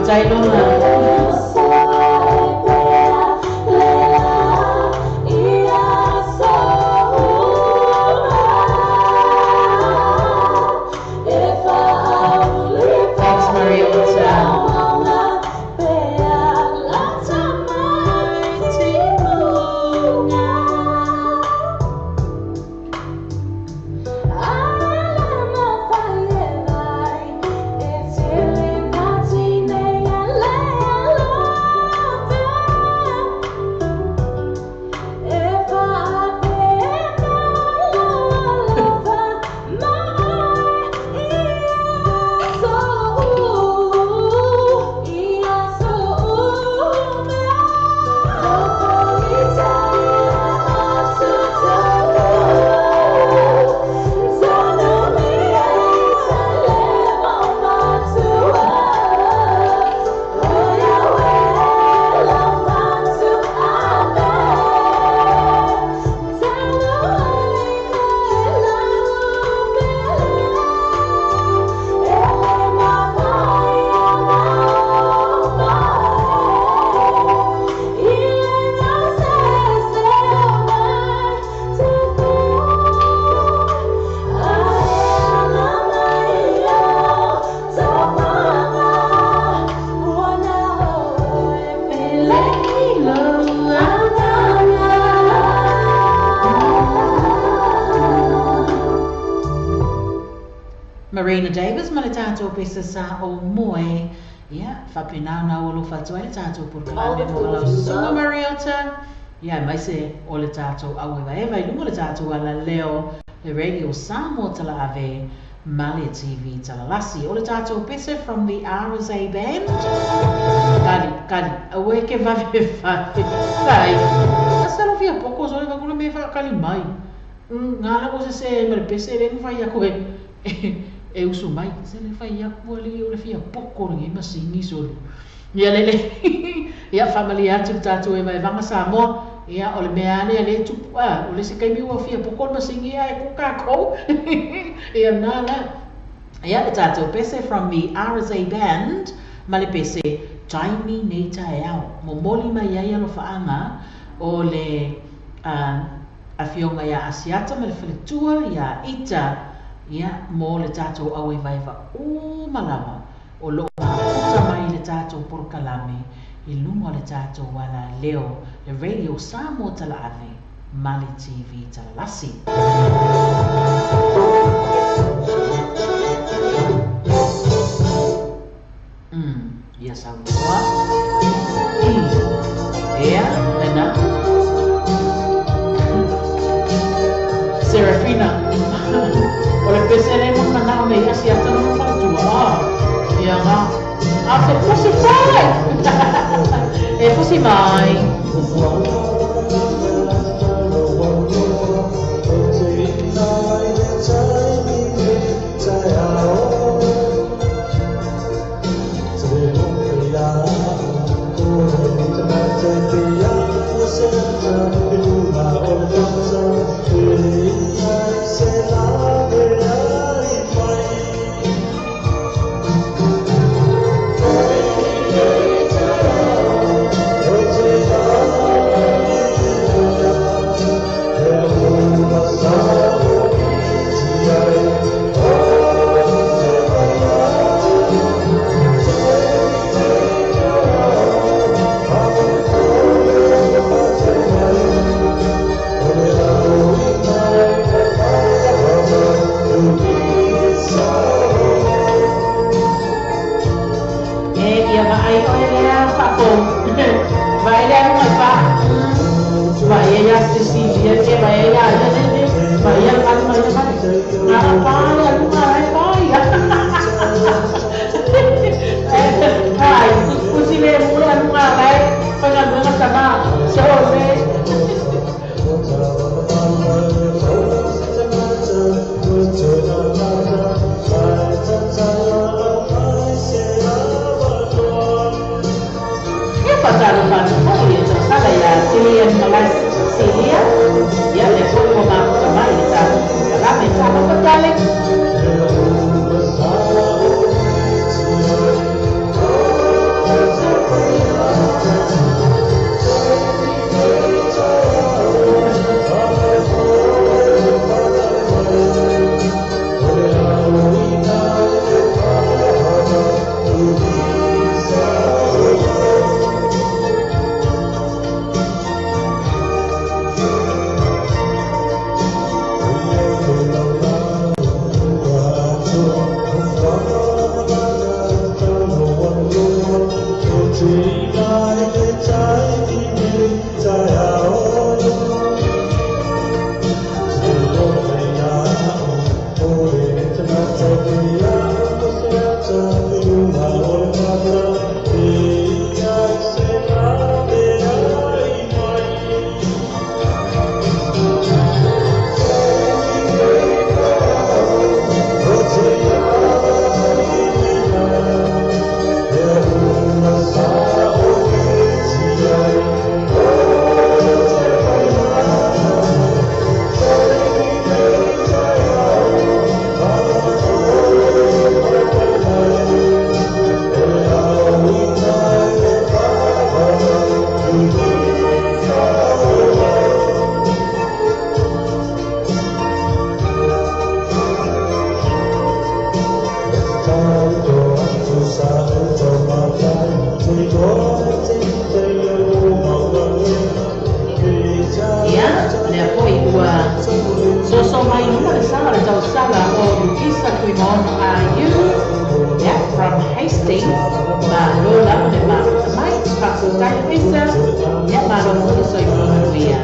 Faafetai Lola. Thanks, Mariota. Marina Davis ma le tātou pesa sa o moe. Ia, whapena na o lo whatua le tātou porokalame mo lau susuga Mariota. Ia, mai se o le tātou au ewa ewa i lunga le tātou ala leo le Radio Samoa tala ave ma le TV talalasi. O le tātou pese from the RSA Band. Kali, kali, aue ke vave vave. Vai, asalo fia poko so le vakula me whakali mai. Ngā la ko se se me le pese le mwhai ako e e usu mai, se le whai aku ali o le fia poko rangi masingi solo. Ia lele, ia whamali atu le tātou e mai vanga Samoa, ia o le mea ane ale tupu, o le se kaimi ua fia poko le masingi ia e kuka kou. Ia nā la. Ia le tātou pese from the RSA Band, ma le pese taimi nei tae ao. Momoli mai ai alo whaanga o le afionga ia Asiata ma le whaletua ia Ita. Ia, mo le tātou au e vaiva o malawa o loo mafuta mai le tātou porokalame i lunga le tātou ala leo le Radio Samoa tala ave ma le TV talalasi. Ia saunoa. Ia, lena. Serafina. O le pese le mo kana me ia si ata no whalatua. Ia ngā. A se pusi whai! E pusi mai. Ia, lea foi ua soso mai luma le sala le tausala o Lukisa Tuimaono AU, ia, from Hastings, malo lava le mafuta mai, faafetai Lukisa, ia, malo foi le soifua manuia.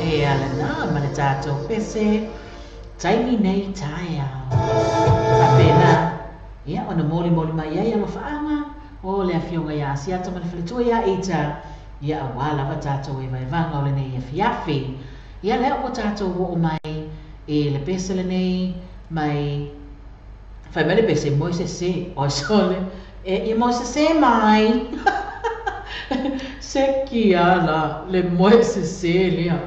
E ala na ma le tatou pese taimi nei taeao. Faapena, ia ona molimoli mai ai alofaaga o le afioga ia Asiata ma le faletua ia Ita, ia auā lava tatou e vaevaga o lenei afiafi. Ia lea ua tatou oo mai i le pese lenei mai fai mai le pese moe sese oi sole e ia moe sese mai se kiala le moe sese lea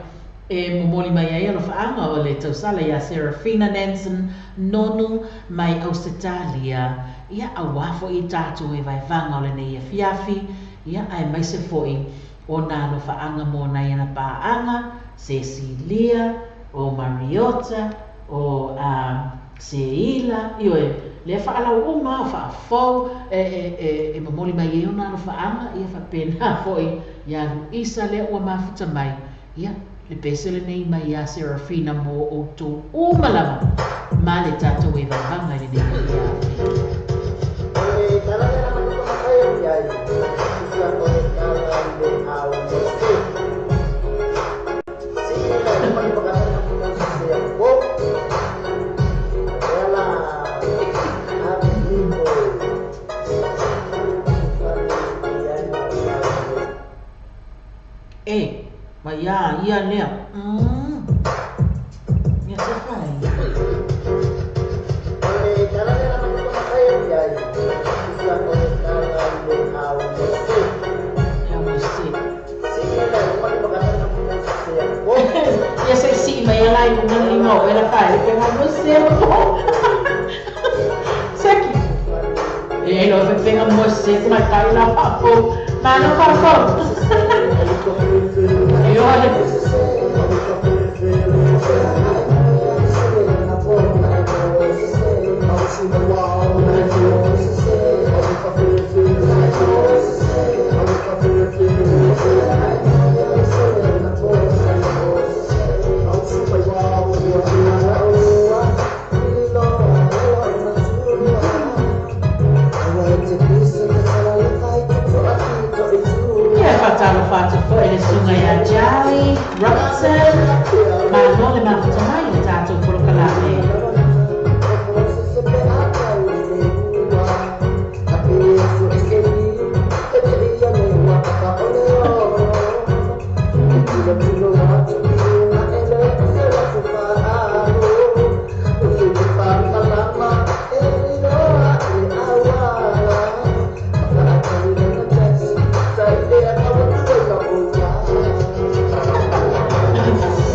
e momoli mai ai alofaaga o le tausala ia Serafina Nansen Nonu mai Ausetalia, ia auā foi tatou e vaevaga o lenei afiafi, ia aemaise foi o nā alofaaga mo nai ana paaga Cecilia, o Mariota, o Seila, ioe, lea faalau uma faafou e momoli mai ai ona alofaaga, ia faapena foi ia Luisa lea ua mafuta mai, ia le pese lenei mai ia Serafina mo outou uma lava ma le tatou e vaevaga i lenei afiafi. O le tala lea na matou taumafai atu i ai, tusa o le tala i le ao Mose. Sii la i luma le pakata na Mose Iakopo. Lea la ave ifo fale i ai ma le ao Mose. E, ma ia ia lea. Ia se fai. O le tala lea na matou taumafai atu i ai, tusa o le tala i le ao Mose. Ia Mose. Sii la i luma le pakata na Mose Iakopo. Ia se sii mai ala i luga le lima o ela fai le pega Mose po. Seki. E lo fe pega Mose ku mai la faafou. Malo faafou. E ole. Ia faatalofa atu foi le suga ia Jali Robertson, malo le mafuta mai le tatou polokalame.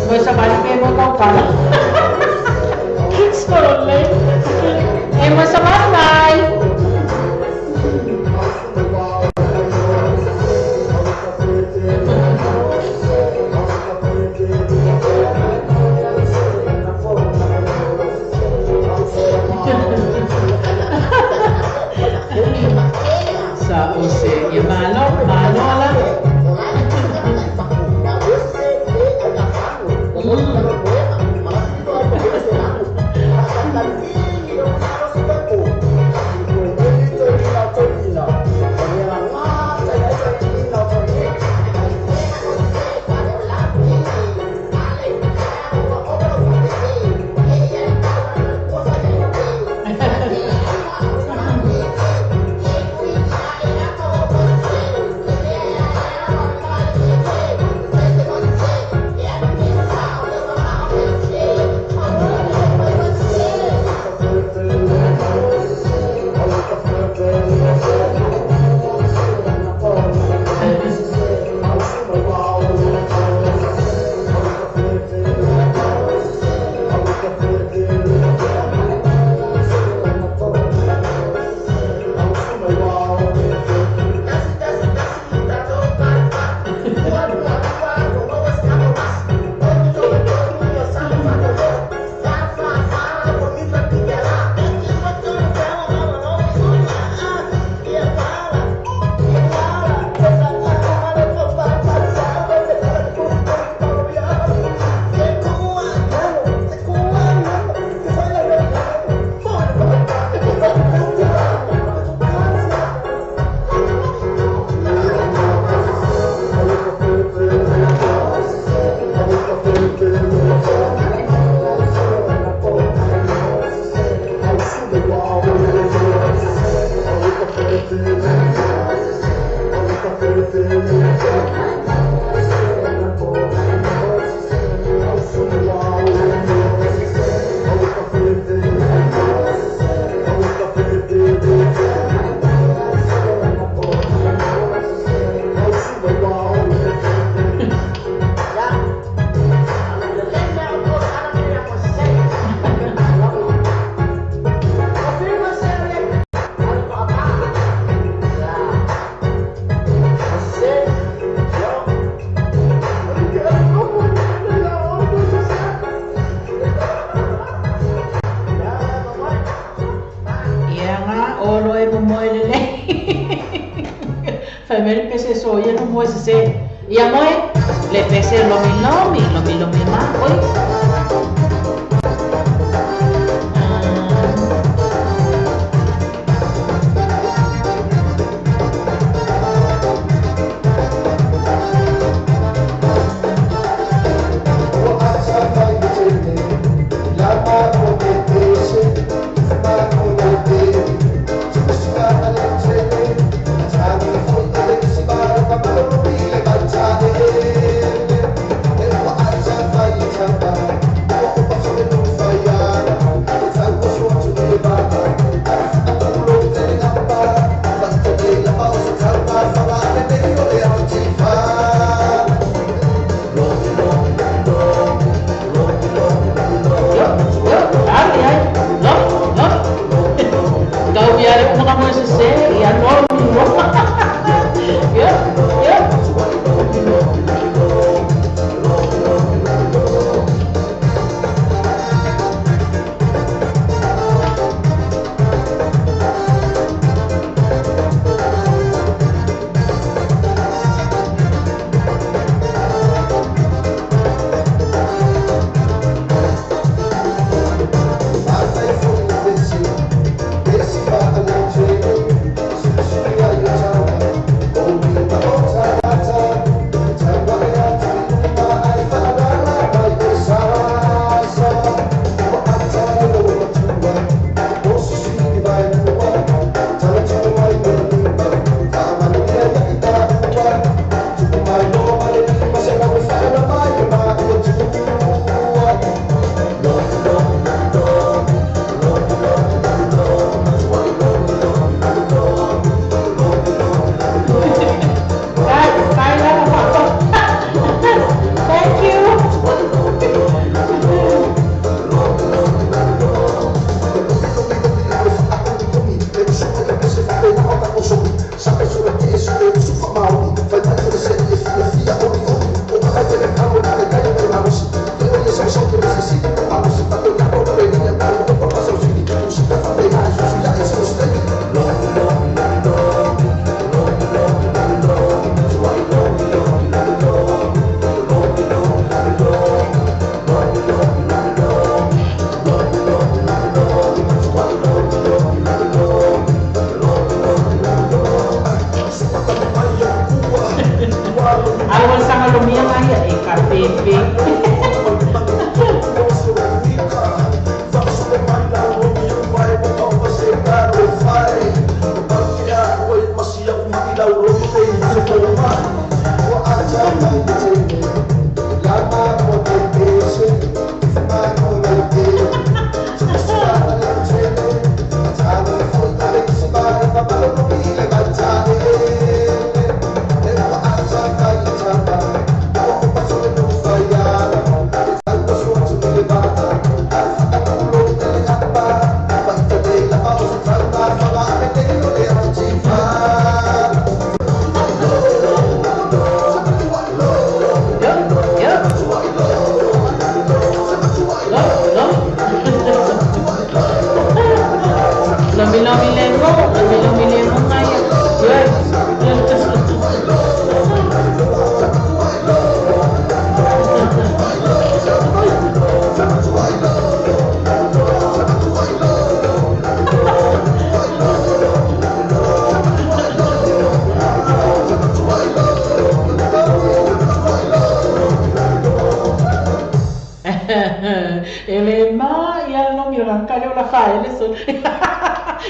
Mo sa bali pe mo kau kala. Sole. E mo sa bali mai.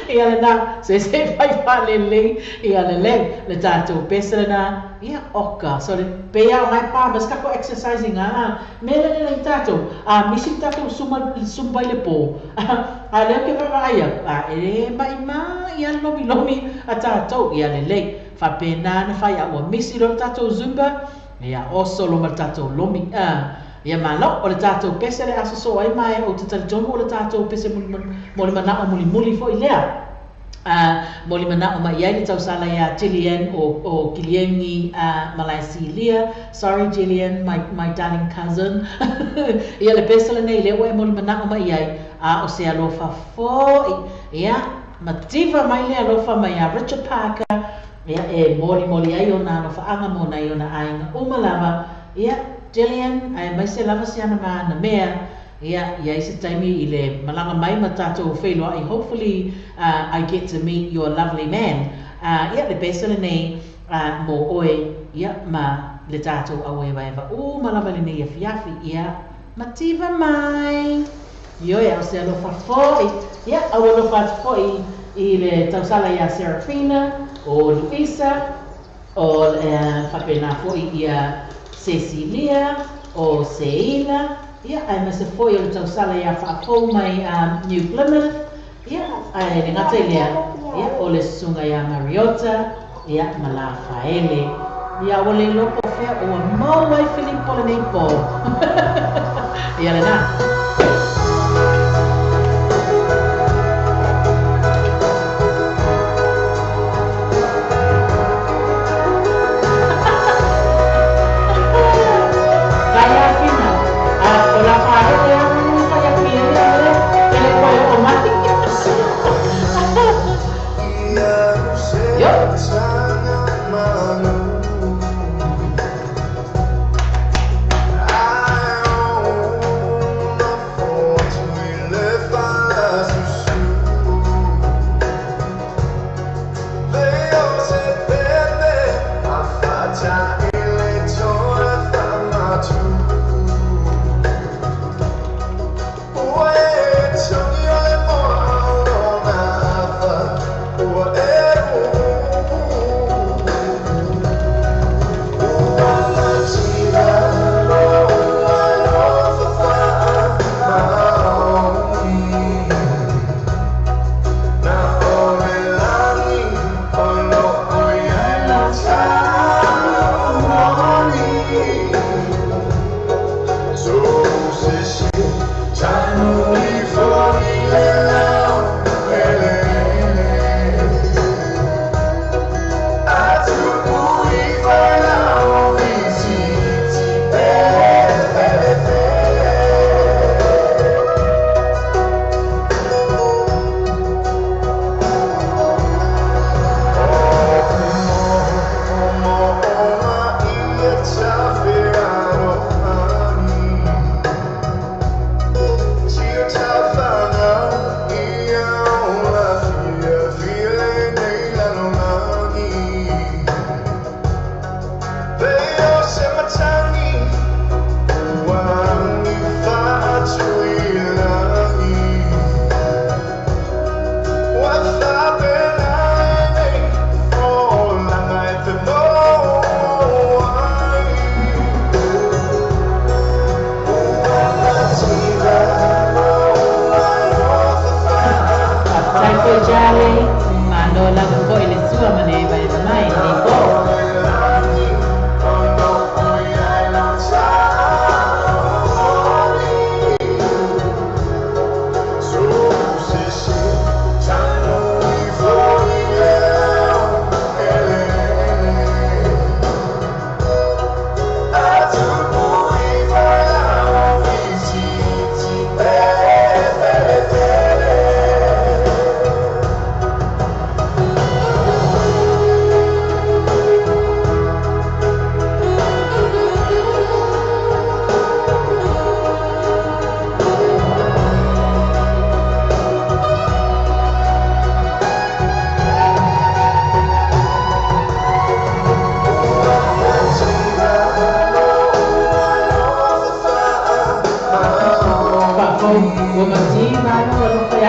Ia lena, se se fai faalelei, ia lelei le tatou pese lena, ia oka. So le pea o ngai pa, mas kako exercising a, me le le tatou, a misi tatou suma sumba i le po. A leo ke vavaia, a e mai ma ia lomi lomi a tatou, ia lelei. Faapena na fai a ua misi lo tatou Zumba, ia oso lo ma tatou lomi. Ia malo, o le tatou pese le aso so ai mai o te talitonu o le tatou pese mo le manao mulimuli foi lea. Mo le manao mai ai le tausala ia Gillian o Kiliengi Malaisilia. Sorry Gillian, my darling cousin. Ia le pese le nei lea ua e mo le manao mai ai a o se alofa foi. Ia mativa mai le alofa mai a Richard Parker. Ia e moli moli ai o nā alofa anga mo nai o na ainga umalava. Ia Gillian, ai mai se lava se ana ma na mea. Ia, ia isi taimi i le malanga mai ma tātou wheloa ai. Hopefully I get to meet your lovely man. Ia, le pese le nei mo oe, ia, ma le tātou auewaewa. U malava le nei afiafi, ia, mativa mai. Io ia, o se alofa foi. Ia, au alofa atu foi i le tausala ia Serafina, o Luisa, o whapena foi ia Cecilia, o Seila, ia, ai ma se foi o le tausala ia whaafou mai New Plymouth, ia, ai le ngata i lea, ia, o le sunga ia Mariota, ia, ma la Faele. Ia, o le lopo fea o a mau ai Filipo le nei po. Ia le nā. 我们今晚我都回来。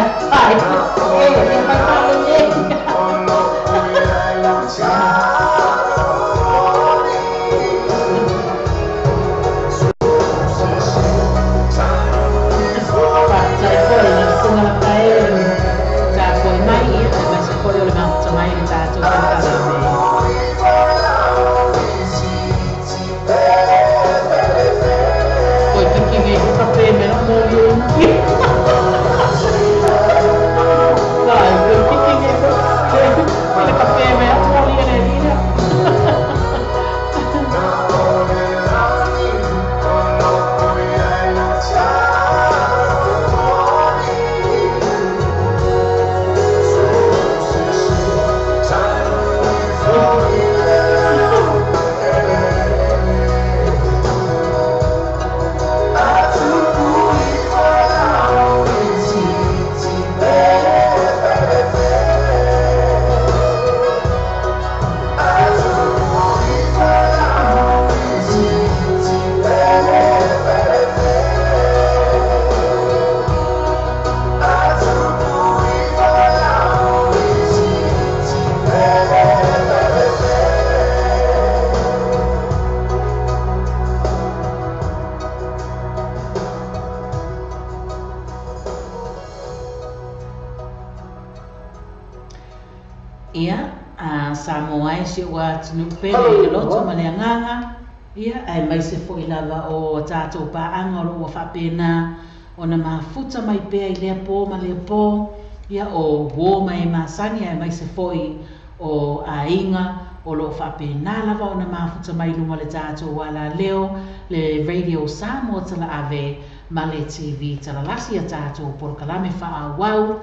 Ia, a Samoa e si o'u atunuu pele i le loto ma le agaga, ia, aemaise foi lava o a tatou paaga o lo o ua faapena ona mafuta mai pea i lea po ma lea po, ia, o uo ma e masani aemaise foi o aiga o lo o faapena lava ona mafuta mai i luga o le tatou alaleo, le Radio Samoa Talaave ma le TV Talalasi a tatou polokalame faaauau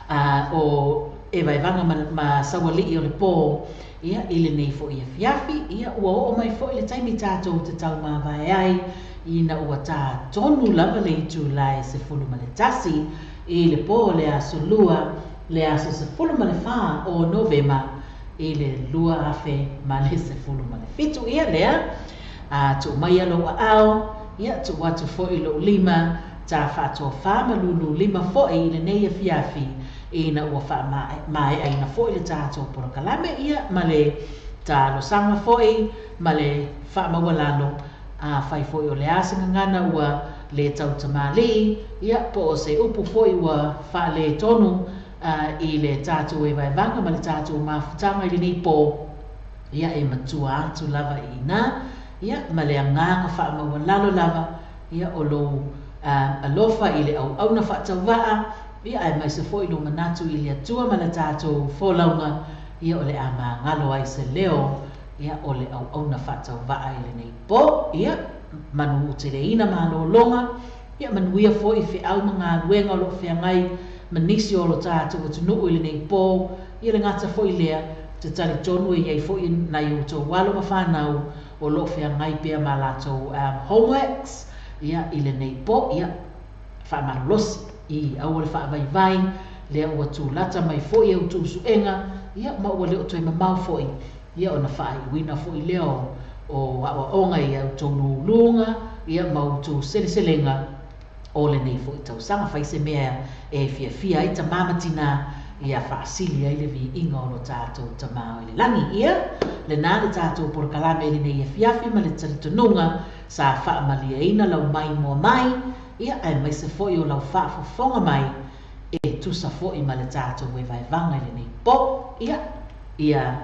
a o Evaevaga ma, ma Saualii o le po, ia, i lenei foi afiafi, ia, ua oo mai foi le taimi tatou te taumavae ai, ina ua tā tonu lava le itula e 11 i le po o le aso Lua, le aso 14 o Novema i le 2017. Ia lea, a tuu maia lou aao, ia, tuu atu foi lou lima, ta faatofa ma lulu lima foi i lenei afiafi, ina ua faamaeaina foi le tatou polokalame, ia, ma le talosaga foi ma le faamaualalo. Afai foi o le a se gagana ua le tautamalii, ia, po o se upu foi ua faaletonu i le tatou evaevaga ma le tatou mafutaga i lenei po, ia, e matua atu lava i ina, ia, ma le agaga faamaualalo lava, ia, o lou alofa i le auauna faatauvaa, ia, aemaise foi lou manatu i le Atua ma le tatou folauga, ia, o le a magalo ai se leo, ia, o le auauna faatauvaa i lenei po. Ia, manu teleina malologa, ia, manuia foi feau ma galuega o loo feagai ma nisi o lo tatou atunuu i lenei po. Ia le gata foi lea, te talitonu e iai foi nai outou alo ma fanau o loo feagai pea ma latou homeworks, ia, i lenei po. Ia, faamalolosi i aua le faavaivai lea ua tulata mai foi e outou suega, ia, ma ua le o toe mamao foi, ia, ona faaiuina foi lea o aoaoga i outou luluga, ia, ma outou seleselega o lenei foi tausaga. Fai se mea e fiafia ai tamā ma tinā, ia faasili ai le viiga o lo tatou Tamā i le lagi. Ia lenā le tatou polokalame i lenei afiafi ma le talitonuga sa faamalieina lau maimoa mai, ia, aemaise foi o lau faafofoga mai e tusa foi ma le tatou evaevaga i lenei po. Ia, ia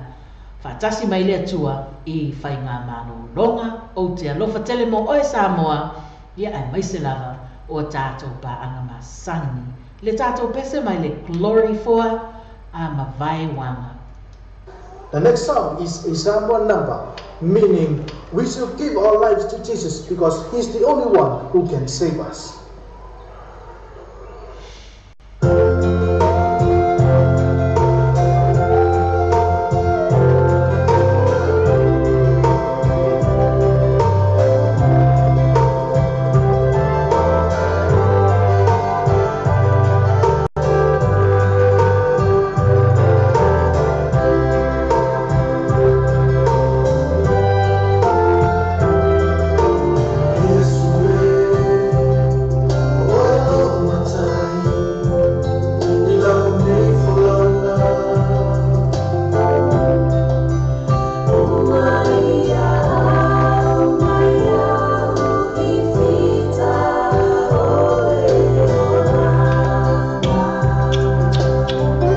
faatasi mai le Atua i faigamalologa. Ou te alofa tele mo oe Samoa, ia, aemaise lava o tatou paaga masani, le tatou pese mai le Glory for a mavae uaga. The next song is a Samoan number, meaning we should give our lives to Jesus because He's the only one who can save us.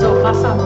Tofa Samoa.